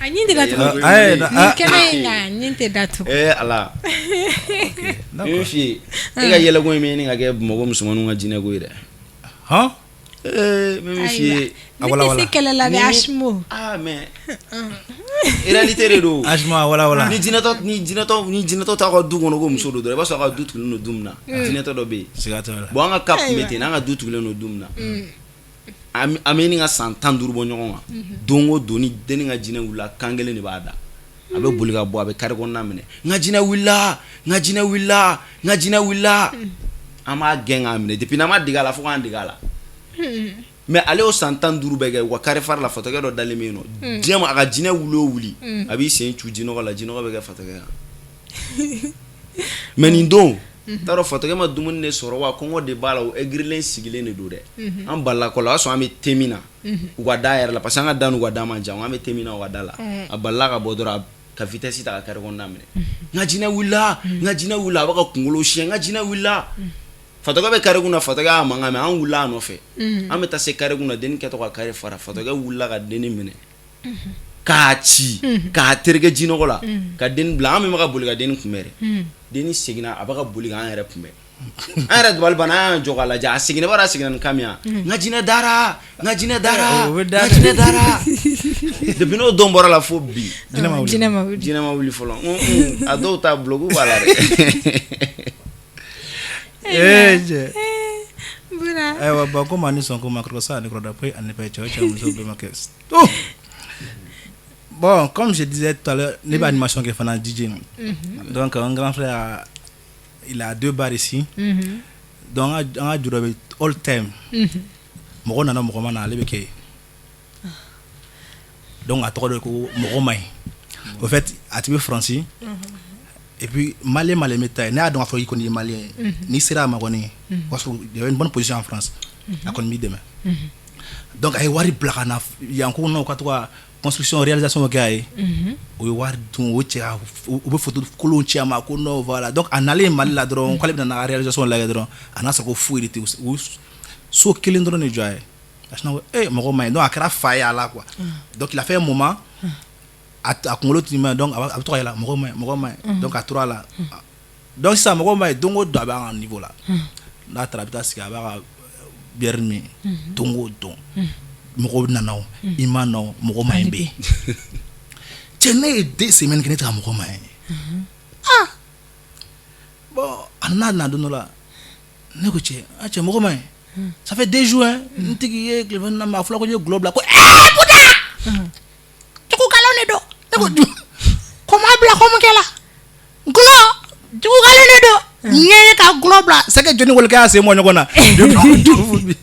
a ɲin tɛ datugu. Nin kɛnɛ in kan, ɲin tɛ datugu. Eh ala, n bɛ f'i ye, e ka yɛlɛko in bɛ ɲini ka kɛ Bamakɔ musomaninw ka jinɛko ye dɛ. Hɔn. Ee, n bɛ min f'i ye. Ne tɛ se kɛlɛ la dɛ, Asimo. Ah, mais réalité de don. Asimo, wala wala. Ni jinɛtɔ t'aw ka du kɔnɔ ko muso don dɔrɔn, i b'a sɔrɔ aw ka du tugulen don du min na, jinɛtɔ dɔ bɛ yen. Siga t'o la. Bon, an ka cas tun bɛ ten, n'an ka du tugulen don du min na, an bɛ ɲini ka san 15 bɔ ɲɔgɔn kan. Don o don, ni denni ka jinɛ wulila, kan kelen de b'a da. A bɛ boli ka bɔ, a bɛ carré kɔnɔna minɛ: "N ka jinɛ wulila, n ka jinɛ wulila, n ka jinɛ wulila." An b'a gɛn k'a minɛ. Depuis n'an ma dege a la, fo k'an dege a la. Mais ale y'o san 15 bɛɛ kɛ, u ka carré phare la, fatɔkɛ dɔ dalen bɛ yen nɔ. Diɲɛ ma, a ka jinɛ wuli o wuli, a b'i sen cu jinɔgɔ la, jinɔgɔ bɛ kɛ fatɔkɛ kan. Mais nin don, t'a dɔn fatɔkɛ ma dumuni de sɔrɔ wa, kɔngɔ de b'a la, o aigrilen sigilen de don dɛ. An balila kɔ la, o y'a sɔrɔ an bɛ thé min na u ka da yɛrɛ la, parce que an ka da n'u ka da man jan, an bɛ thé min na u ka da la. A balila ka bɔ dɔrɔn, ka vitesse ta, ka carré kɔnɔna minɛ: "N ka jinɛ wulila, n ka jinɛ wulila." A bɛ ka kunkolo siɲɛ: "N ka jinɛ wulila." Fatɔkɛ bɛ carré kun na, fatɔkɛ y'a mankan mɛn, an wulila a nɔfɛ. An bɛ taa se carré kun na, denni kɛtɔ ka carré fara, fatɔkɛ wulila ka denni minɛ k'a ci, k'a tereke jinɔgɔ la, ka denni bila. An min bɛ ka boli ka denni kunbɛn dɛ, denni seginna, a bɛ ka boli k'an yɛrɛ kunbɛn. An yɛrɛ dabali banna, an y'an jɔ k'a lajɛ. A seginna, i b'a dɔn a seginna ni kan min ye: "N ka jinɛ dara, n ka jinɛ dara, n ka jinɛ dara." Depuis n'o don bɔra la fo bi, jinɛ ma wuli. Jinɛ ma wuli. Jinɛ ma wuli fɔlɔ. A dɔw ta bloc b'a la dɛ. Ee cɛ. Bura. Ayiwa, bon, ko maa ni sɔn ko ma kɔrɔ sa ani kɔrɔda poyi ani pɛ, cɛ o cɛ, muso bɛɛ ma kɛ. Oh! Bon, comme je disais tout à l'heure, ne bɛ animation kɛ fana, DJ. Donc un grand frère il a deux bars ici. Donc an ka juru bɛ all time. Mɔgɔ nana, mɔgɔ ma na, ale bɛ kɛ yen. Donc a tɔgɔ de ko mɔgɔ ma ɲi. Au fait, a tigi bɛ Faransi. Et puis malien malien bɛ taa yen, ne y'a dɔn k'a fɔ i kɔni ye malien ye. N'i sera a ma kɔni, o y'a sɔrɔ il y avait une bonne position en France. A kɔni b'i dɛmɛ. Donc a ye wari bila ka na yan ko non, ka to ka construction réalisation kɛ a ye. O ye wari dun, o cɛ ka u bɛ photo kolonw ci a ma ko non, voilà. Donc a nalen Mali la dɔrɔn, k'ale bɛna n'a ka réalisation lajɛ dɔrɔn, a n'a sɔrɔ ko foyi de tɛ, u so kelen dɔrɔn de jɔ a ye. A sinna ko ee, mɔgɔ ma ɲi. Donc a kɛra fa ye a la quoi. Donc il a fait un moment, a kunkolo tun ma, donc a bɛ to ka yɛlɛ, mɔgɔ ma ɲi, mɔgɔ ma ɲi. Donc a tora a la. Donc sisan mɔgɔ ma ɲi, don o don a bɛ an ka niveau la. N'a taara, a bɛ taa sigi, a b'a ka bière min don o don. Mɔgɔw nana o, i ma na o, mɔgɔ ma ɲi bɛ yen. Cɛ, ne ye 2 semaines kɛ, ne tɛ ka mɔgɔ ma ɲi. Ah bon, a nana na don dɔ la, ne ko cɛ, ah cɛ, mɔgɔ ma ɲi, ça fait 2 jours hein, n tigi ye téléphone na ma, a fɔra ko n ye gulɔ bila ko ɛɛ Buda jugu galon de don. Ne ko ko m'a bila ko mun kɛ la gulɔ, jugu galon de don, n ye ka gulɔ bila. C'est que jɔnni wele k'a y'a sen bɔ ɲɔgɔn na depuis.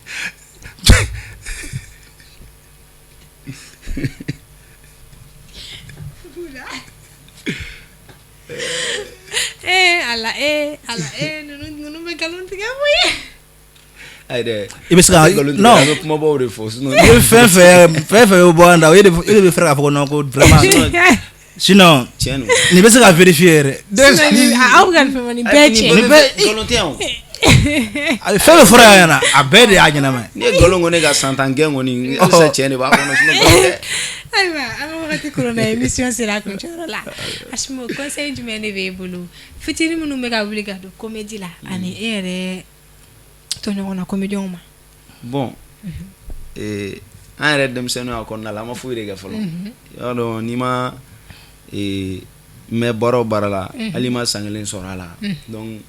Ee ala, ee ala, ee, ninnu bɛ nkalon tigɛ koyi. Ayi dɛ. I bɛ se ka non, an bɛ kumabaw de fɔ, sinon i bɛ fɛn fɛn bɛ bɔ an da, e de bɛ fɛɛrɛ k'a fɔ ko non, ko vraiment, sinon tiɲɛ don. Nin bɛ se ka vérifier yɛrɛ. Aw bɛ ka nin fɛn fɔ, nin bɛɛ tiɲɛ. Nin bɛɛ nkalon tɛ yan o. Fɛn bɛ fɔra yan ɲɛna, a bɛɛ de y'a ɲɛnama ye. N'i ye nkalon kɔni ka san 10 gɛn kɔni, halisa tiɲɛ de b'a kɔnɔ, sinon nkalon tɛ. Ayiwa, an ka wagati koronna, émission sera a kuncɛyɔrɔ la. Asimo, conseil jumɛn de b'e bolo fitinin minnu bɛ ka wuli ka don comédie la, ani e yɛrɛ tɔɲɔgɔnna comédienw ma? Bon, an yɛrɛ denmisɛnninw y'a kɔnɔna la, an ma foyi de kɛ fɔlɔ. I b'a dɔn, n'i ma mɛn baara o baara la, hali i ma san kelen sɔrɔ a la, donc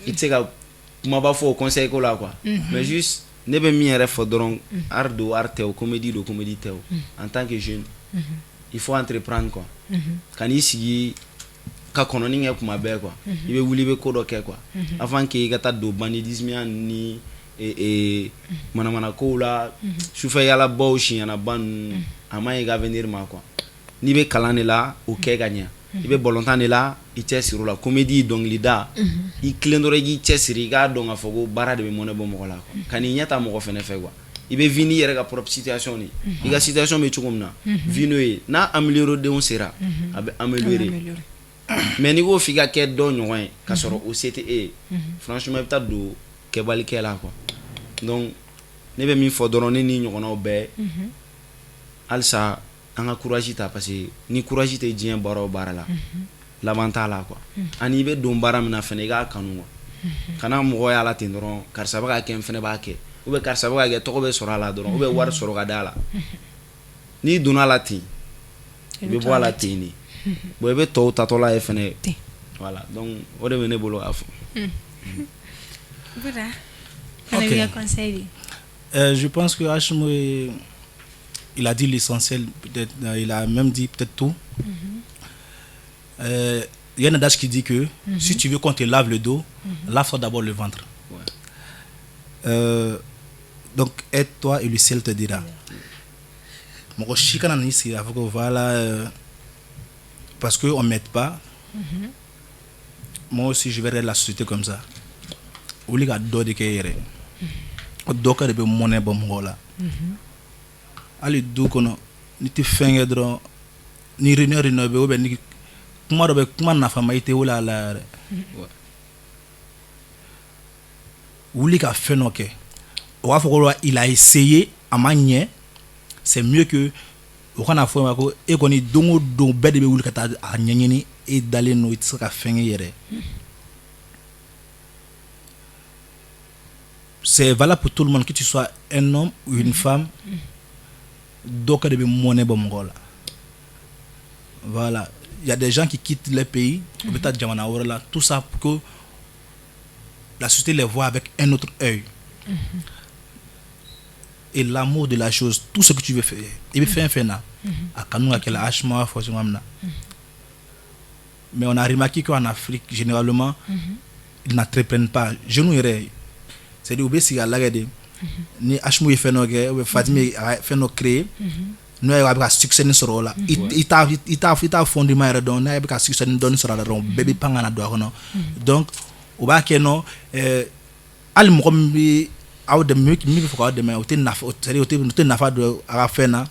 i tɛ se ka kumaba fɔ o conseil ko la quoi. Mais juste ne bɛ min yɛrɛ fɔ dɔrɔn, art don, art tɛ o, comédie don, comédie tɛ o, en tant que jeune, il faut entreprendre quoi. Ka n'i sigi ka kɔnɔni kɛ kuma bɛɛ quoi. I bɛ wuli, i bɛ ko dɔ kɛ quoi, avant que i ka taa don banditisme ni manamana kow la, sufɛ yalabaw, siɲɛnaba ninnu, a man ɲi i ka avenir ma quoi. N'i bɛ kalan de la, o kɛ ka ɲɛ. I bɛ balontan de la, i cɛ siri o la. Comédie, dɔnkilida, i tilen dɔrɔn, i k'i cɛ siri. I k'a dɔn k'a fɔ ko baara de bɛ mɔnɛ bɔ mɔgɔ la quoi. Ka n'i ɲɛ ta mɔgɔ fɛnɛ fɛ quoi. I bɛ vivre n'i yɛrɛ ka propre situation de. I ka situation bɛ cogo min na, vivre n'o ye. N'a améliorer denw sera, a bɛ améliorer. Mais n'i ko f'i ka kɛ dɔ ɲɔgɔn ye k'a sɔrɔ o se tɛ e ye, franchement, i bɛ taa don kɛbalikɛ la quoi. Donc ne bɛ min fɔ dɔrɔn, ne ni ɲɔgɔnnaw bɛɛ, halisa an ka courage ta, parce que ni courage tɛ diɲɛ baara o baara la, laban t'a la quoi. Ani i bɛ don baara min na fɛnɛ, i k'a kanu quoi. Kana mɔgɔ y'a la ten dɔrɔn, karisa bɛ k'a kɛ, n fɛnɛ b'a kɛ, ou bien karisa bɛ k'a kɛ, tɔgɔ bɛ sɔrɔ a la dɔrɔn, ou bien wari sɔrɔ ka d'a la. N'i donna a la ten, i bɛ bɔ a la ten de. Bon, i bɛ tɔw tatɔla ye fɛnɛ. Voilà, donc o de bɛ ne bolo k'a fɔ. Bouda, fana b'i ka conseil di. Je pense que Ashmo, il a dit l'essentiel, peut-être, il a même dit peut-être tout. Il y a un adage qui dit que si tu veux qu'on te lave le dos, lave-toi d'abord le ventre. Donc, aide-toi et le ciel te dira. Mɔgɔ si kana n'i sigi k'a fɔ ko voilà, parce qu'on ne m'aide pas. Moi aussi, je verrai la société comme ça. Wuli ka dɔ de kɛ i yɛrɛ ye. O dɔ kɛ de bɛ mɔnɛ bɔ mɔgɔ la. Hali du kɔnɔ, n'i tɛ fɛn kɛ dɔrɔn, ni réunion bɛ, ou bien ni kuma dɔ bɛ, kuma nafama, i tɛ wele a la yɛrɛ. Wuli ka fɛn dɔ kɛ, o b'a fɔ ko il a essayé, a ma ɲɛ. C'est mieux que o kana fɔ ma ko e kɔni, don o don bɛɛ de bɛ wuli ka taa a ɲɛɲini, e dalen don, i tɛ se ka fɛn kɛ i yɛrɛ. C'est valable pour tout le monde, que tu sois un homme ou une femme. Dɔ kɛ de bɛ mɔnɛ bɔ mɔgɔ la. Voilà, il y a des gens qui quittent les pays, u bɛ taa jamana wɛrɛ la, tout ça pour que la société les voit avec un autre œil. Et l'amour de la chose, tout ce que tu veux faire, i bɛ fɛn fɛn na, a kanu ka kɛ la. Ashma b'a fɔ cogoya min na. Mais on a remarqué qu'en Afrique, généralement, ils n'entreprennent pas. Jeunes yɛrɛ, c'est-à-dire u bɛ sigi a lajɛ de, ni Ashmu ye fɛn dɔ kɛ, ou bien Fatimi ye a fɛn dɔ créer, n'o ye a bɛ ka succès ni sɔrɔ o la, i t'a fondement yɛrɛ dɔn. N'a bɛ ka succès ni dɔɔni sɔrɔ a la dɔrɔn, bɛɛ bɛ pan ka na don a kɔnɔ. Donc u b'a kɛ nɔ, hali mɔgɔ min bɛ aw dɛmɛ, min bɛ fɛ k'aw dɛmɛ, o tɛ nafa, c'est-à-dire o tɛ nafa don a ka fɛn na.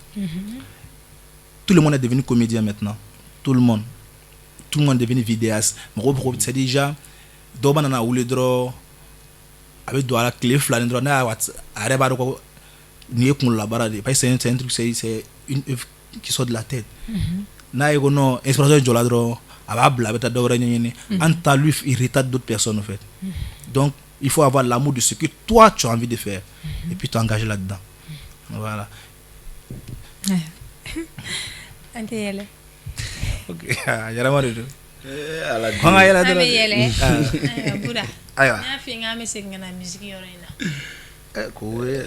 Tout le monde est devenu comédien maintenant, tout le monde est devenu vidéaste. Mɔgɔw bɛ, c'est déjà dɔw bɛ na wuli dɔrɔn, a bɛ don a la tile 2 ni dɔrɔn, n'a y'a a yɛrɛ b'a dɔn ko nin ye kunkololabaara de ye, parce que c'est un truc, c'est une œuvre qui sort de la tête. N'a ye ko non, inspiration jɔla dɔrɔn, a b'a bila, a bɛ taa dɔ wɛrɛ ɲɛɲini. En temps, lui, il retarde d'autres personnes en fait. Donc il faut avoir l'amour de ce que toi tu as envie de faire et puis t'engager là-dedans. Voilà. An tɛ yɛlɛ. Ok, a yɛlɛma de don. Ala. An ka yɛlɛ An bɛ dɔrɔn. yɛlɛ. Ayiwa Buda. Ayiwa. N y'a f'i ye k'an bɛ segin ka na musique yɔrɔ in na. Ko ye.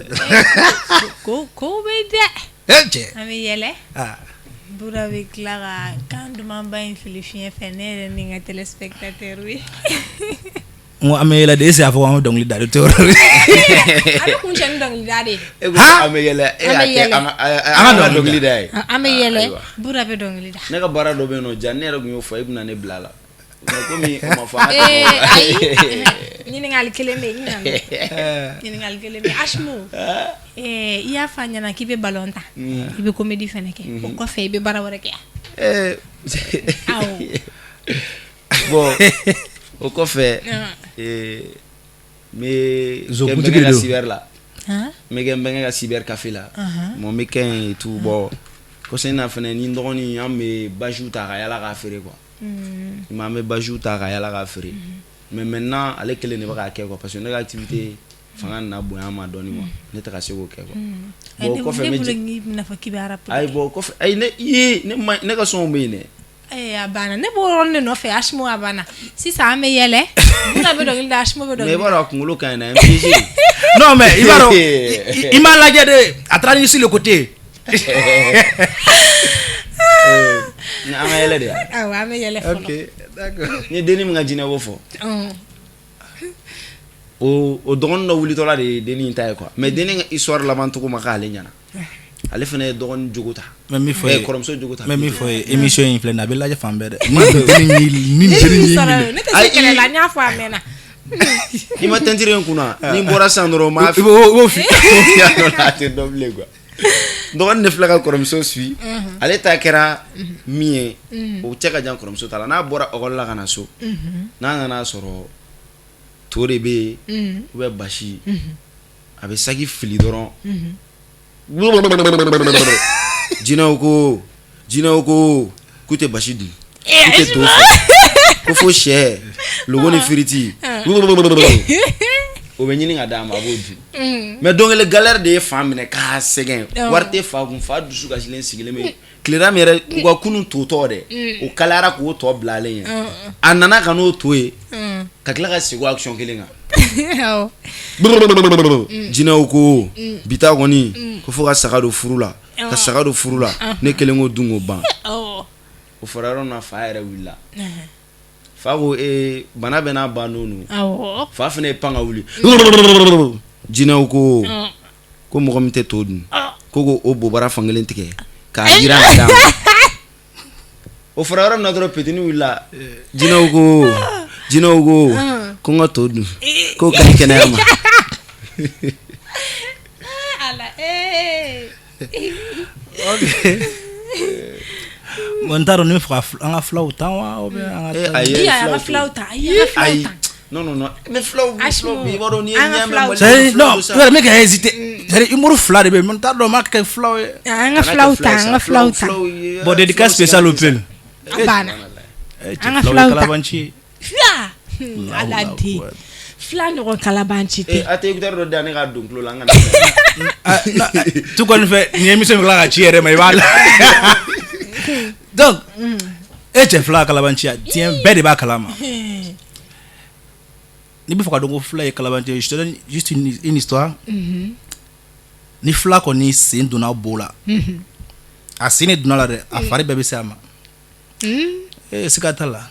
Ko bɛ dɛ. Cɛ. An bɛ yɛlɛ. Ah. Buda bɛ tila ka kan dumanba in fili fiɲɛ fɛ, ne yɛrɛ ni n ka téléspectateur ye. N ko an bɛ yɛlɛ de, est-ce que a fɔ ko an bɛ dɔnkili da de tɛ o yɔrɔ. An bɛ kuncɛ ni dɔnkilida de ye. E ko an bɛ yɛlɛ, e An y'a bɛ kɛ yɛlɛ. an ka dɔnkili da ye. An bɛ yɛlɛ. Ayiwa. Buda bɛ dɔnkili da. Ne ka baara dɔ bɛ yen nɔ, ja ne yɛrɛ tun y'o fɔ, e bɛna ne bila a la. Mais komi o ma fɔ, an ka Ee, tɛmɛ o kan. ayi, ɲininkali kelen bɛ yen, n ɲinɛna o. Ɲininkali kelen bɛ yen, Asmu, i y'a fɔ a ɲɛna k'i bɛ ballon ta, i bɛ comédie fɛnɛ kɛ, o kɔfɛ i bɛ baara wɛrɛ kɛ. Awɔ. Bon, o kɔfɛ, n bɛ Zo kɛ n boutique bɛnkɛ ka de don. cyber la. Han? N bɛ kɛ n bɛnkɛ ka cyber café la. Bon, n bɛ kɛ yen et tout. Bon, kɔsa in na fɛnɛ, ni n dɔgɔnin, an bɛ basiw ta ka yala k'a feere quoi. I ma, an bɛ basiw ta ka yala k'a feere. Mais maintenant, ale kelen de bɛ k'a kɛ quoi, parce que ne ka activité fanga nana bonya a ma dɔɔni quoi. Ne tɛ ka se k'o kɛ quoi. Bon, o kɔfɛ, Ne n bɛ bolo k'i bɛna fɔ k'i bɛ rap. Ayi, bon, o kɔfɛ, ayi, ne ye ne ma, ne ka son bɛ yen dɛ. Ee, a banna, ne b'o yɔrɔnin de nɔfɛ. Asmu, a banna. Sisan an bɛ yɛlɛ, Buda bɛ dɔnkili da, Asmu bɛ Mais i dɔnkili b'a da. dɔn, a kunkolo ka ɲi dɛ, MPG. Non mais i b'a dɔn, i m'a lajɛ de, a taara ni sur le côté. An ka yɛlɛ yɛlɛ de yan. Awɔ, an bɛ yɛlɛ fɔlɔ. Ok, d'accord. N ye dennin min ka jinɛ ko fɔ, o dɔgɔnin dɔ wulitɔla de ye dennin ta ye quoi. Mais dennin ka histoire laban cogo ma k'ale ɲɛna, ale fana ye dɔgɔnin jogo ta. N bɛ min fɔ ye, kɔrɔmuso jogo ta. N bɛ min fɔ ye, émission in filɛ nin ye, a bɛ lajɛ fan bɛɛ dɛ. Ni dennin y'i minɛ. Ne tɛ se kɛlɛ la, n y'a fɔ a mɛnna. I ma teinture in kunna, ni n bɔra sisan dɔrɔn n b'a I b'o fi. A tɛ dɔn bilen quoi. Dɔgɔnin de filɛ ka kɔrɔmuso suit. Ale ta kɛra min ye, o cɛ ka jan kɔrɔmuso ta la. N'a bɔra école la ka na so, n'a nana sɔrɔ to de bɛ yen ou bien basi, a bɛ saki fili dɔrɔn, jinɛw ko, jinɛw ko k'u tɛ basi dun, k'u tɛ to fɛ, ko fo sɛ logo ni firiti, o bɛ ɲini ka d'a ma, a b'o dun. Mais don kelen, galère de ye fa minɛ k'a sɛgɛn, wari tɛ fa kun, fa dusu kasilen sigilen bɛ tilela min yɛrɛ, u ka kunun to tɔ dɛ, o kalayara k'o tɔ bilalen ye. A nana ka n'o to ye, ka tila ka segin o action kelen kan. Jinɛw ko bi ta kɔni, ko fo ka saga don furu la, ka saga don furu la, ne kelen ko dun k'o ban. O fɔra yɔrɔ min na, fa yɛrɛ wulila. Fa ko ee, bana bɛ n'a ban don don. Fa fana ye pan ka wuli. Jinɛw ko mɔgɔ min tɛ to dun, ko o bobara fankelen tigɛ k'a jira ka d'a ma. O fɔra yɔrɔ min na dɔrɔn, petini wulila. Jinɛw ko, jinɛw ko n ka to dun, k'o ka ɲi kɛnɛya ma. Ala ee. Ok. Bon, n t'a dɔn ne bɛ fɛ ka an ka filaw tan wa ou bien an ka ayi. Iya, an ka filaw ta, ayi, an ka filaw Ayi ta. Non, non, non, mais filaw Asimo, filaw, i b'a dɔn n'i ye an ka ɲɛ mɛn filaw Mali ta. C'est kɔnɔ, non, filaw don sa. yɛrɛ ne ka hésiter. C'est-à-dire humour fila de bɛ yen, mais n t'a dɔn n m'a kɛ filaw ye. An ka filaw ta, an ka filaw ta. Bon, dédicace spéciale au Peul. A banna. Eh, An ka cɛ, filaw ye filaw ta. kalabanci ye. Fila. Ala den. Akbar. Fila ɲɔgɔn kalabanci Eh, tɛ. a tɛ écouteur dɔ di yan, ne k'a don tulo la, an kana. Ah, non, ah, tu kɔni fɛ nin émission bɛ tila ka ci yɛrɛ ma, i b'a la. Donc e cɛ, fila kalabanciya diɲɛ bɛɛ de b'a kalama. N'i bɛ fɛ ka dɔn ko fila ye kalabanci ye, je te donne juste une histoire. Ni fila kɔni sen donna bo la, a sen de donna la dɛ, a fari bɛɛ bɛ se a ma. Ee, siga t'a la,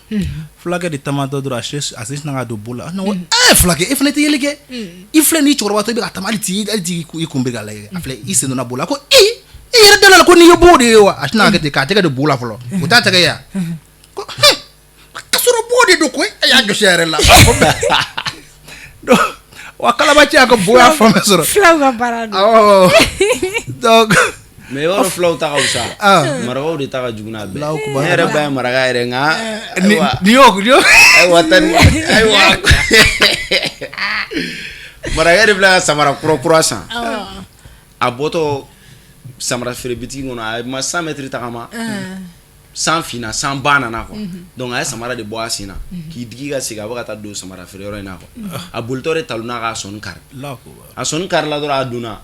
fulakɛ de taamatɔ dɔrɔn, a sen sinna ka don bo la. Ne ko ee, fulakɛ, e fana tɛ yeli kɛ? I filɛ nin cɛkɔrɔbatɔ, i bɛ ka taama, hali t'i i kun bɛ k'a lajɛ. A filɛ, i sen donna bo la. Ko ee, i yɛrɛ da la ko n'i ye bo de ye wa? A tɛna kɛ ten k'a tɛgɛ don bo la fɔlɔ, o t'a tɛgɛ ye wa? Ko hɛn, ka sɔrɔ bo de don koyi. A y'a gosi a yɛrɛ la. Donc wa kalabaci y'a ka bo y'a fan bɛɛ sɔrɔ. Filaw ka baara don. Awɔ, donc Mais i b'a dɔn, filaw ta ka fisa. Ah. Marakaw de ta ka jugu n'a bɛɛ. Allahu akbar. Ne yɛrɛ ba ye maraka yɛrɛ, nka ni ayiwa ni y'o ayiwa tani, ayiwa, marakɛ de filɛ ka samara kura kura san. A bɔtɔ samara feere bitigi kɔnɔ, a ma 100 mètres tagama, san finna, san ba nana quoi. Donc a ye samara de bɔ a sen na k'i digi ka segin, a bɛ ka taa don samara feere yɔrɔ in na quoi. A bolitɔ de talonna k'a sɔnni kari. Allahu akbar. A sɔnni karila dɔrɔn, a donna,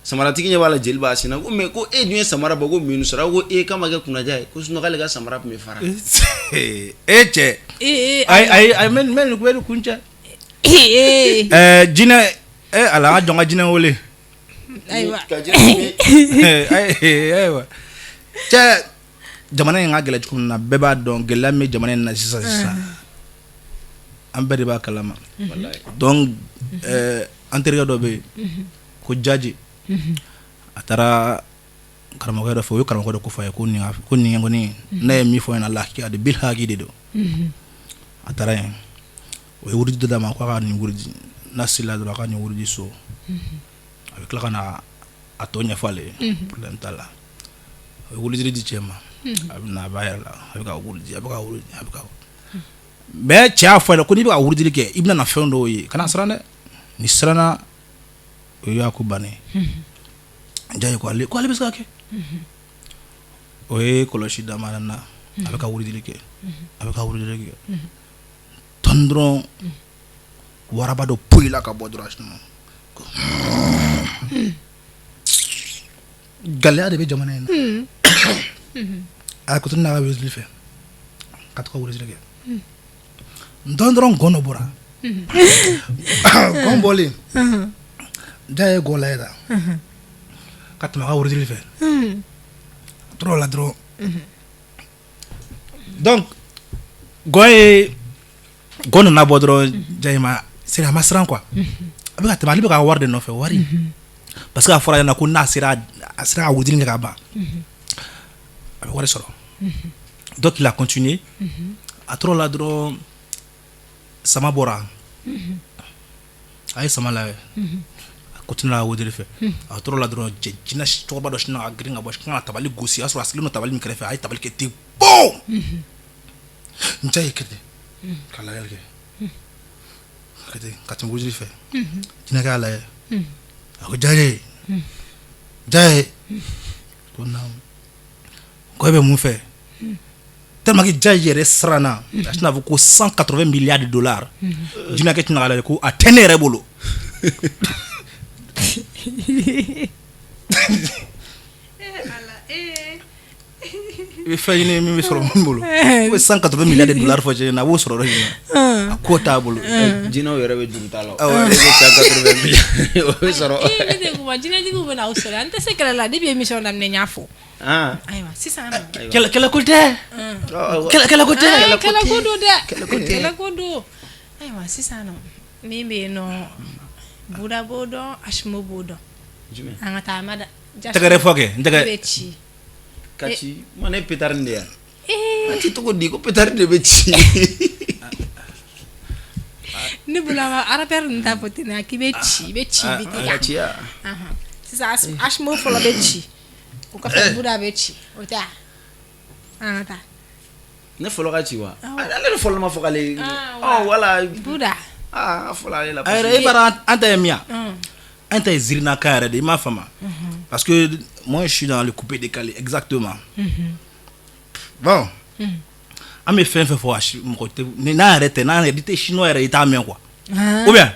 samaratigi ɲɛ b'a la, jeli b'a sen na. Ko mais ko e dun ye samara bɔ, ko mun sɔrɔ? Ko e k'a ma kɛ kunnaja ye, ko sinon k'ale ka samara tun bɛ fara. E cɛ. Ee. Ayi, ayi, ayi, n bɛ nin kun cɛ. Ee. Ɛɛ, jinɛ, e ala, an ka jɔn ka jinɛ wele. Ayiwa. Ka jinɛ wele. Ayiwa cɛ, jamana in ka gɛlɛ cogo min na, bɛɛ b'a dɔn gɛlɛya min bɛ jamana in na sisan sisan, an bɛɛ de b'a kalama. Walayi. Donc an terikɛ dɔ bɛ yen ko Jaji, a taara karamɔgɔkɛ dɔ fɛ. O ye karamɔgɔ dɔ ko fɔ a ye ko nin kɔni, ne ye min fɔ ɲɛna, lahiya de bil haki de don. A taara yen, o ye wurudi dɔ d'a ma, ko a ka nin wurudi n'a sela dɔrɔn, a ka nin wurudi so, a bɛ tila ka na a tɔ ɲɛfɔ ale ye, problème t'a la. O ye wurudi di cɛ ma, a bɛ na, a b'a yɛrɛ la, a bɛ ka wurudi, a bɛ ka wurudi, a bɛ ka, mais cɛ y'a fɔ a ɲɛna ko n'i bɛ ka wurudili kɛ, i bɛna na fɛn dɔw ye, kana siran dɛ, ni siranna, o y'a ko bannen ye. Jayi ko ale bɛ se ka kɛ. O ye kɔlɔsi d'a ma, a nana, a bɛ ka wurudili kɛ, a bɛ ka wurudili kɛ tɔn dɔrɔn, waraba dɔ poyila ka bɔ dɔrɔn, a sinna ko gɛlɛya de bɛ jamana in na. A ko to n'a ka wurudili fɛ ka to ka wurudili kɛ dɔrɔn dɔrɔn, gɔn dɔ bɔra. Gɔn bɔlen, ja ye gɔn lajɛ tan ka tɛmɛ a ka wurudili fɛ. A tora o la dɔrɔn. Donc gɔn ye gɔn nana bɔ dɔrɔn, Diaye ma c'est a ma siran quoi. A bɛ ka tɛmɛ, ale bɛ ka wari de nɔfɛ, wari, parce que a fɔra a ɲɛna ko n'a sera, a sera ka wurudili kɛ ka ban, a bɛ wari sɔrɔ. Donc il a continué. A tor'o la dɔrɔn, sama bɔra, a ye sama lajɛ, a continué a wurudili fɛ. A tor'o la dɔrɔn, cɛ jinɛ cɛkɔrɔba dɔ sinna ka girin ka bɔ kan ka tabali gosi. A y'a sɔrɔ a sigilen don tabali min kɛrɛfɛ, a ye tabali kɛ ten, bɔn n ye kɛ ten ka lajɛli kɛ ka ten ka tɛmɛ wurudili fɛ. Jinɛkɛ y'a lajɛ, a ko: "Diaye, Diaye." Ko: "Naamu." Ko: "E bɛ mun fɛ?" Tellement que Diaye yɛrɛ siranna, a sinna fɔ ko 180 milliards de dollars. Jinɛkɛ tɛna k'a lajɛ ko a tɛ ne yɛrɛ bolo. I bɛ fɛn ɲini min bɛ sɔrɔ min bolo, o bɛ 180 milliards de dollars fɔ cɛ ɲɛna, a b'o sɔrɔ yɔrɔ jumɛn? A ko t'a bolo. Jinɛw yɛrɛ bɛ juru t'a la. Awɔ, e bɛ 180 milliards, o bɛ sɔrɔ. Ne tɛ kuma, jinɛtigiw bɛ n'aw sɔrɔ, an tɛ se kɛlɛ la. Depuis émission daminɛ, n y'a fɔ. Ayiwa, sisan nɔ. Kɛlɛ kɛlɛko tɛ, kɛlɛ kɛlɛko tɛ. Kɛlɛko don dɛ, kɛlɛko don. Ayiwa, sisan nɔ, min bɛ yen nɔ, Buda b'o dɔn, Asimo b'o dɔn. An ka taa Amada. Tɛgɛrɛ fɔ kɛ n tɛgɛ. Bɛ ci. Ka ci ma, ne pétard de yan. A ci cogo di ko pétard de bɛ ci? Ne bolo, an ka rappeur ninnu t'a fɔ ten dɛ, k'i bɛ ci, i bɛ ci vite. Ka ci ya. Sisan Asimo fɔlɔ bɛ ci, o kɔfɛ Buda bɛ ci, o tɛ wa? An ka taa. Ne fɔlɔ ka ci wa? Ale de fɔlɔ ma fɔ k'ale. Ɔ wala. Buda. Aa, a fɔlɔ ale la. A yɛrɛ, e b'a dɔn an ta ye min ye, an ta ye ziirinakan yɛrɛ de, i m'a faamu? Parce que moi, je suis dans le coupé décalé, exactement. Bon, an bɛ fɛn fɛn fɔ, a si mɔgɔ tɛ ni n'a yɛrɛ tɛ, n'a yɛrɛ tɛ chinois yɛrɛ, i t'a mɛn quoi, ou bien?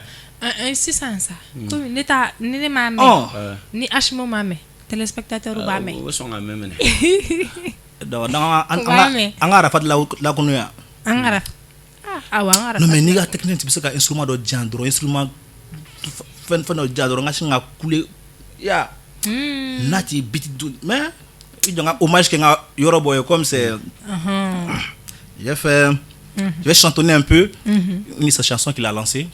Sisan sa, komi ne ta ni ne m'a mɛn, ni Asimo m'a mɛn, téléspectateur b'a mɛn. O bɛ sɔn ka mɛn minɛ. Donc an ka Arafat lakunu yan. An ka awɔ, an ka. Non, mais n'i ka technique bɛ se ka instrument dɔ di yan dɔrɔn, instrument fɛn fɛn dɔ di yan dɔrɔn, n ka sin ka kule ya n'a ti biti dun. Mais i jɔ n ka hommage kɛ n ka yɔrɔ bɔ ye, comme c'est j'ai fait, je vais chantonner un peu une de ses chansons qu'il a lancée.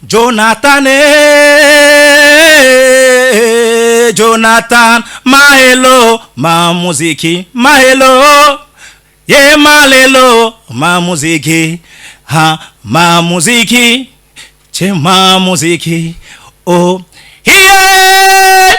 Jonathan, eh, Jonathan, Maelo, ma muziki, Maelo, ye malelo, ma muziki, ha, ma muziki, che ma muziki, oh, yeah,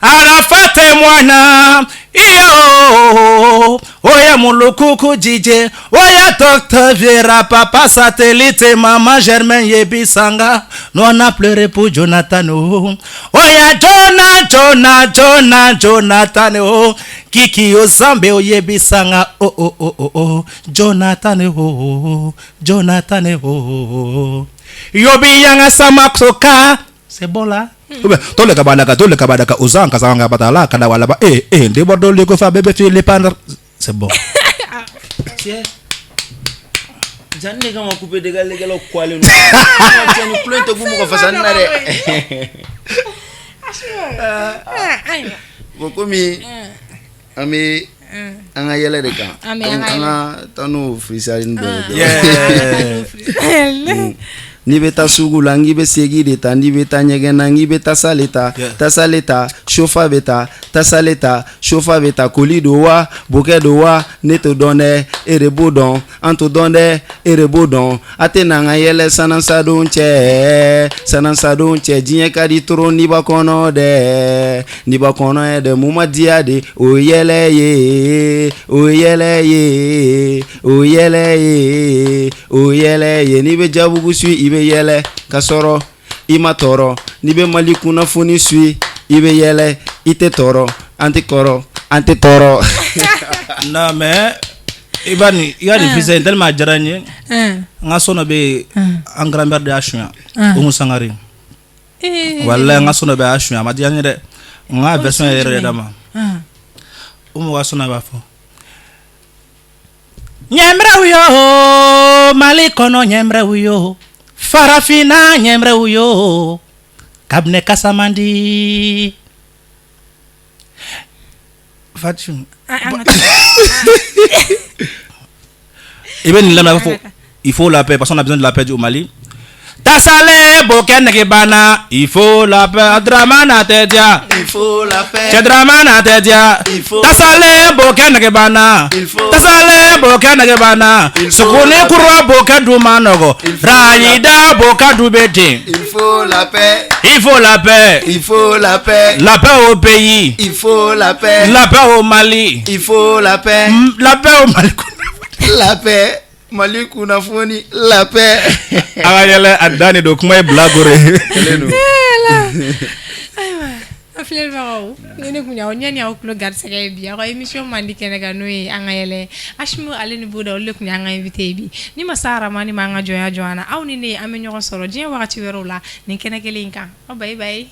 Arafate mwana, iyo, oya mulukuku DJ, oya Docteur Viera, papa satellite, maman Germain Yebisanga, nous on a pleuré pour Jonathan, oh. Oya Jonah, Jonah, Jonah, Jonathan, oh. Kiki Ozambe Oyebisanga, oh, oh, oh, oh, oh. Jonathan, oh, oh, Jonathan, oh, oh. Yobi Yanga Samaksoka, c'est bon là? Toleka badaka, toleka badaka, ozanka sanga batala kada wala ba eh eh ndebo dole ko fa bébé fili pandar, c'est bon. Cɛ, jani ne kama coupé décalé kɛlaw kwalen don. Cɛ, ni kulon tɛ kun mɔgɔ fasani na dɛ. Ayiwa. Bon, komi an bɛ an ka yɛlɛ de kan, An bɛ an ka an ka taa n'o freestyle dɔ ye. Yeah. N'i bɛ taa sugu la, n k'i bɛ segi de ta. N'i bɛ taa ɲɛgɛn na, n k'i bɛ tasale ta. Tasale ta, sofa bɛ ta. Tasale ta, sofa bɛ ta. Koli don wa, bokɛ don wa, ne t'o dɔn dɛ, e de b'o dɔn. An t'o dɔn dɛ, e de b'o dɔn. A tɛ n'an ka yɛlɛ sanansadon cɛ, sanansadon cɛ. Diɲɛ ka di trop niba kɔnɔ dɛ, niba kɔnɔ ye dɛ. Mun ma diya de, o ye yɛlɛ ye, o ye yɛlɛ ye, o ye yɛlɛ ye, o ye yɛlɛ ye. N'i bɛ jabugu su, i bɛ yɛlɛ ka sɔrɔ i ma tɔɔrɔ. N'i bɛ Mali kunnafoni su, i bɛ yɛlɛ, i tɛ tɔɔrɔ. An tɛ kɔrɔ, an tɛ tɔɔrɔ. Non, mais i b'a nin, i ka nin freestyle tellement a diyara n ye. N ka son dɔ bɛ yen, an grand-mère de y'a sunya, Umu Sangare. Walayi, n ka son dɔ bɛ yen, a y'a sunya, a ma diya n ye dɛ. N ka version yɛrɛ yɛrɛ d'a ma. Umu ka son dɔ b'a fɔ: ɲɛmɛrɛw yo, Mali kɔnɔ ɲɛmɛrɛw yo, farafinna ɲɛmɛrɛw yo, kabinɛ kasa man di. Fatim. An ka taa. I bɛ nin lamɛn, a b'a fɔ il faut la paix parce qu'on a besoin de la paix au Mali. Tasale bo kɛ nege banna, il faut la paix. Dramana tɛ diya. Il faut la paix. Cɛ, Dramana tɛ diya. Il faut Tasale bo kɛ nege banna. Il faut Tasale bo kɛ nege banna. Il faut Suguni la paix. kura bo kɛ du ma nɔgɔ. Il faut Rayida bo kɛ du bɛ ten. Il faut la paix. Il faut la paix. Il faut la paix. La paix au pays. Il faut la paix. La paix au Mali. Il faut la paix. La paix au Mali. La paix. Mali kunnafoni, la paix. A ka yɛlɛ a dan de don, kuma ye bilakoro ye. Kɛlen don. Ayiwa, an filɛbagaw, ni ne kun y'aw ɲani aw tulo garisɛgɛ ye bi aw ka émission mandi kɛnɛ kan, n'o ye an ka yɛlɛ, Ashimu ale ni Buda, olu de kun y'an ka invité ye bi. Ni masa Aramani ma an ka jɔnya jɔ an na, aw ni ne, an bɛ ɲɔgɔn sɔrɔ diɲɛ wagati wɛrɛw la nin kɛnɛ kelen in kan. Aw bye bye.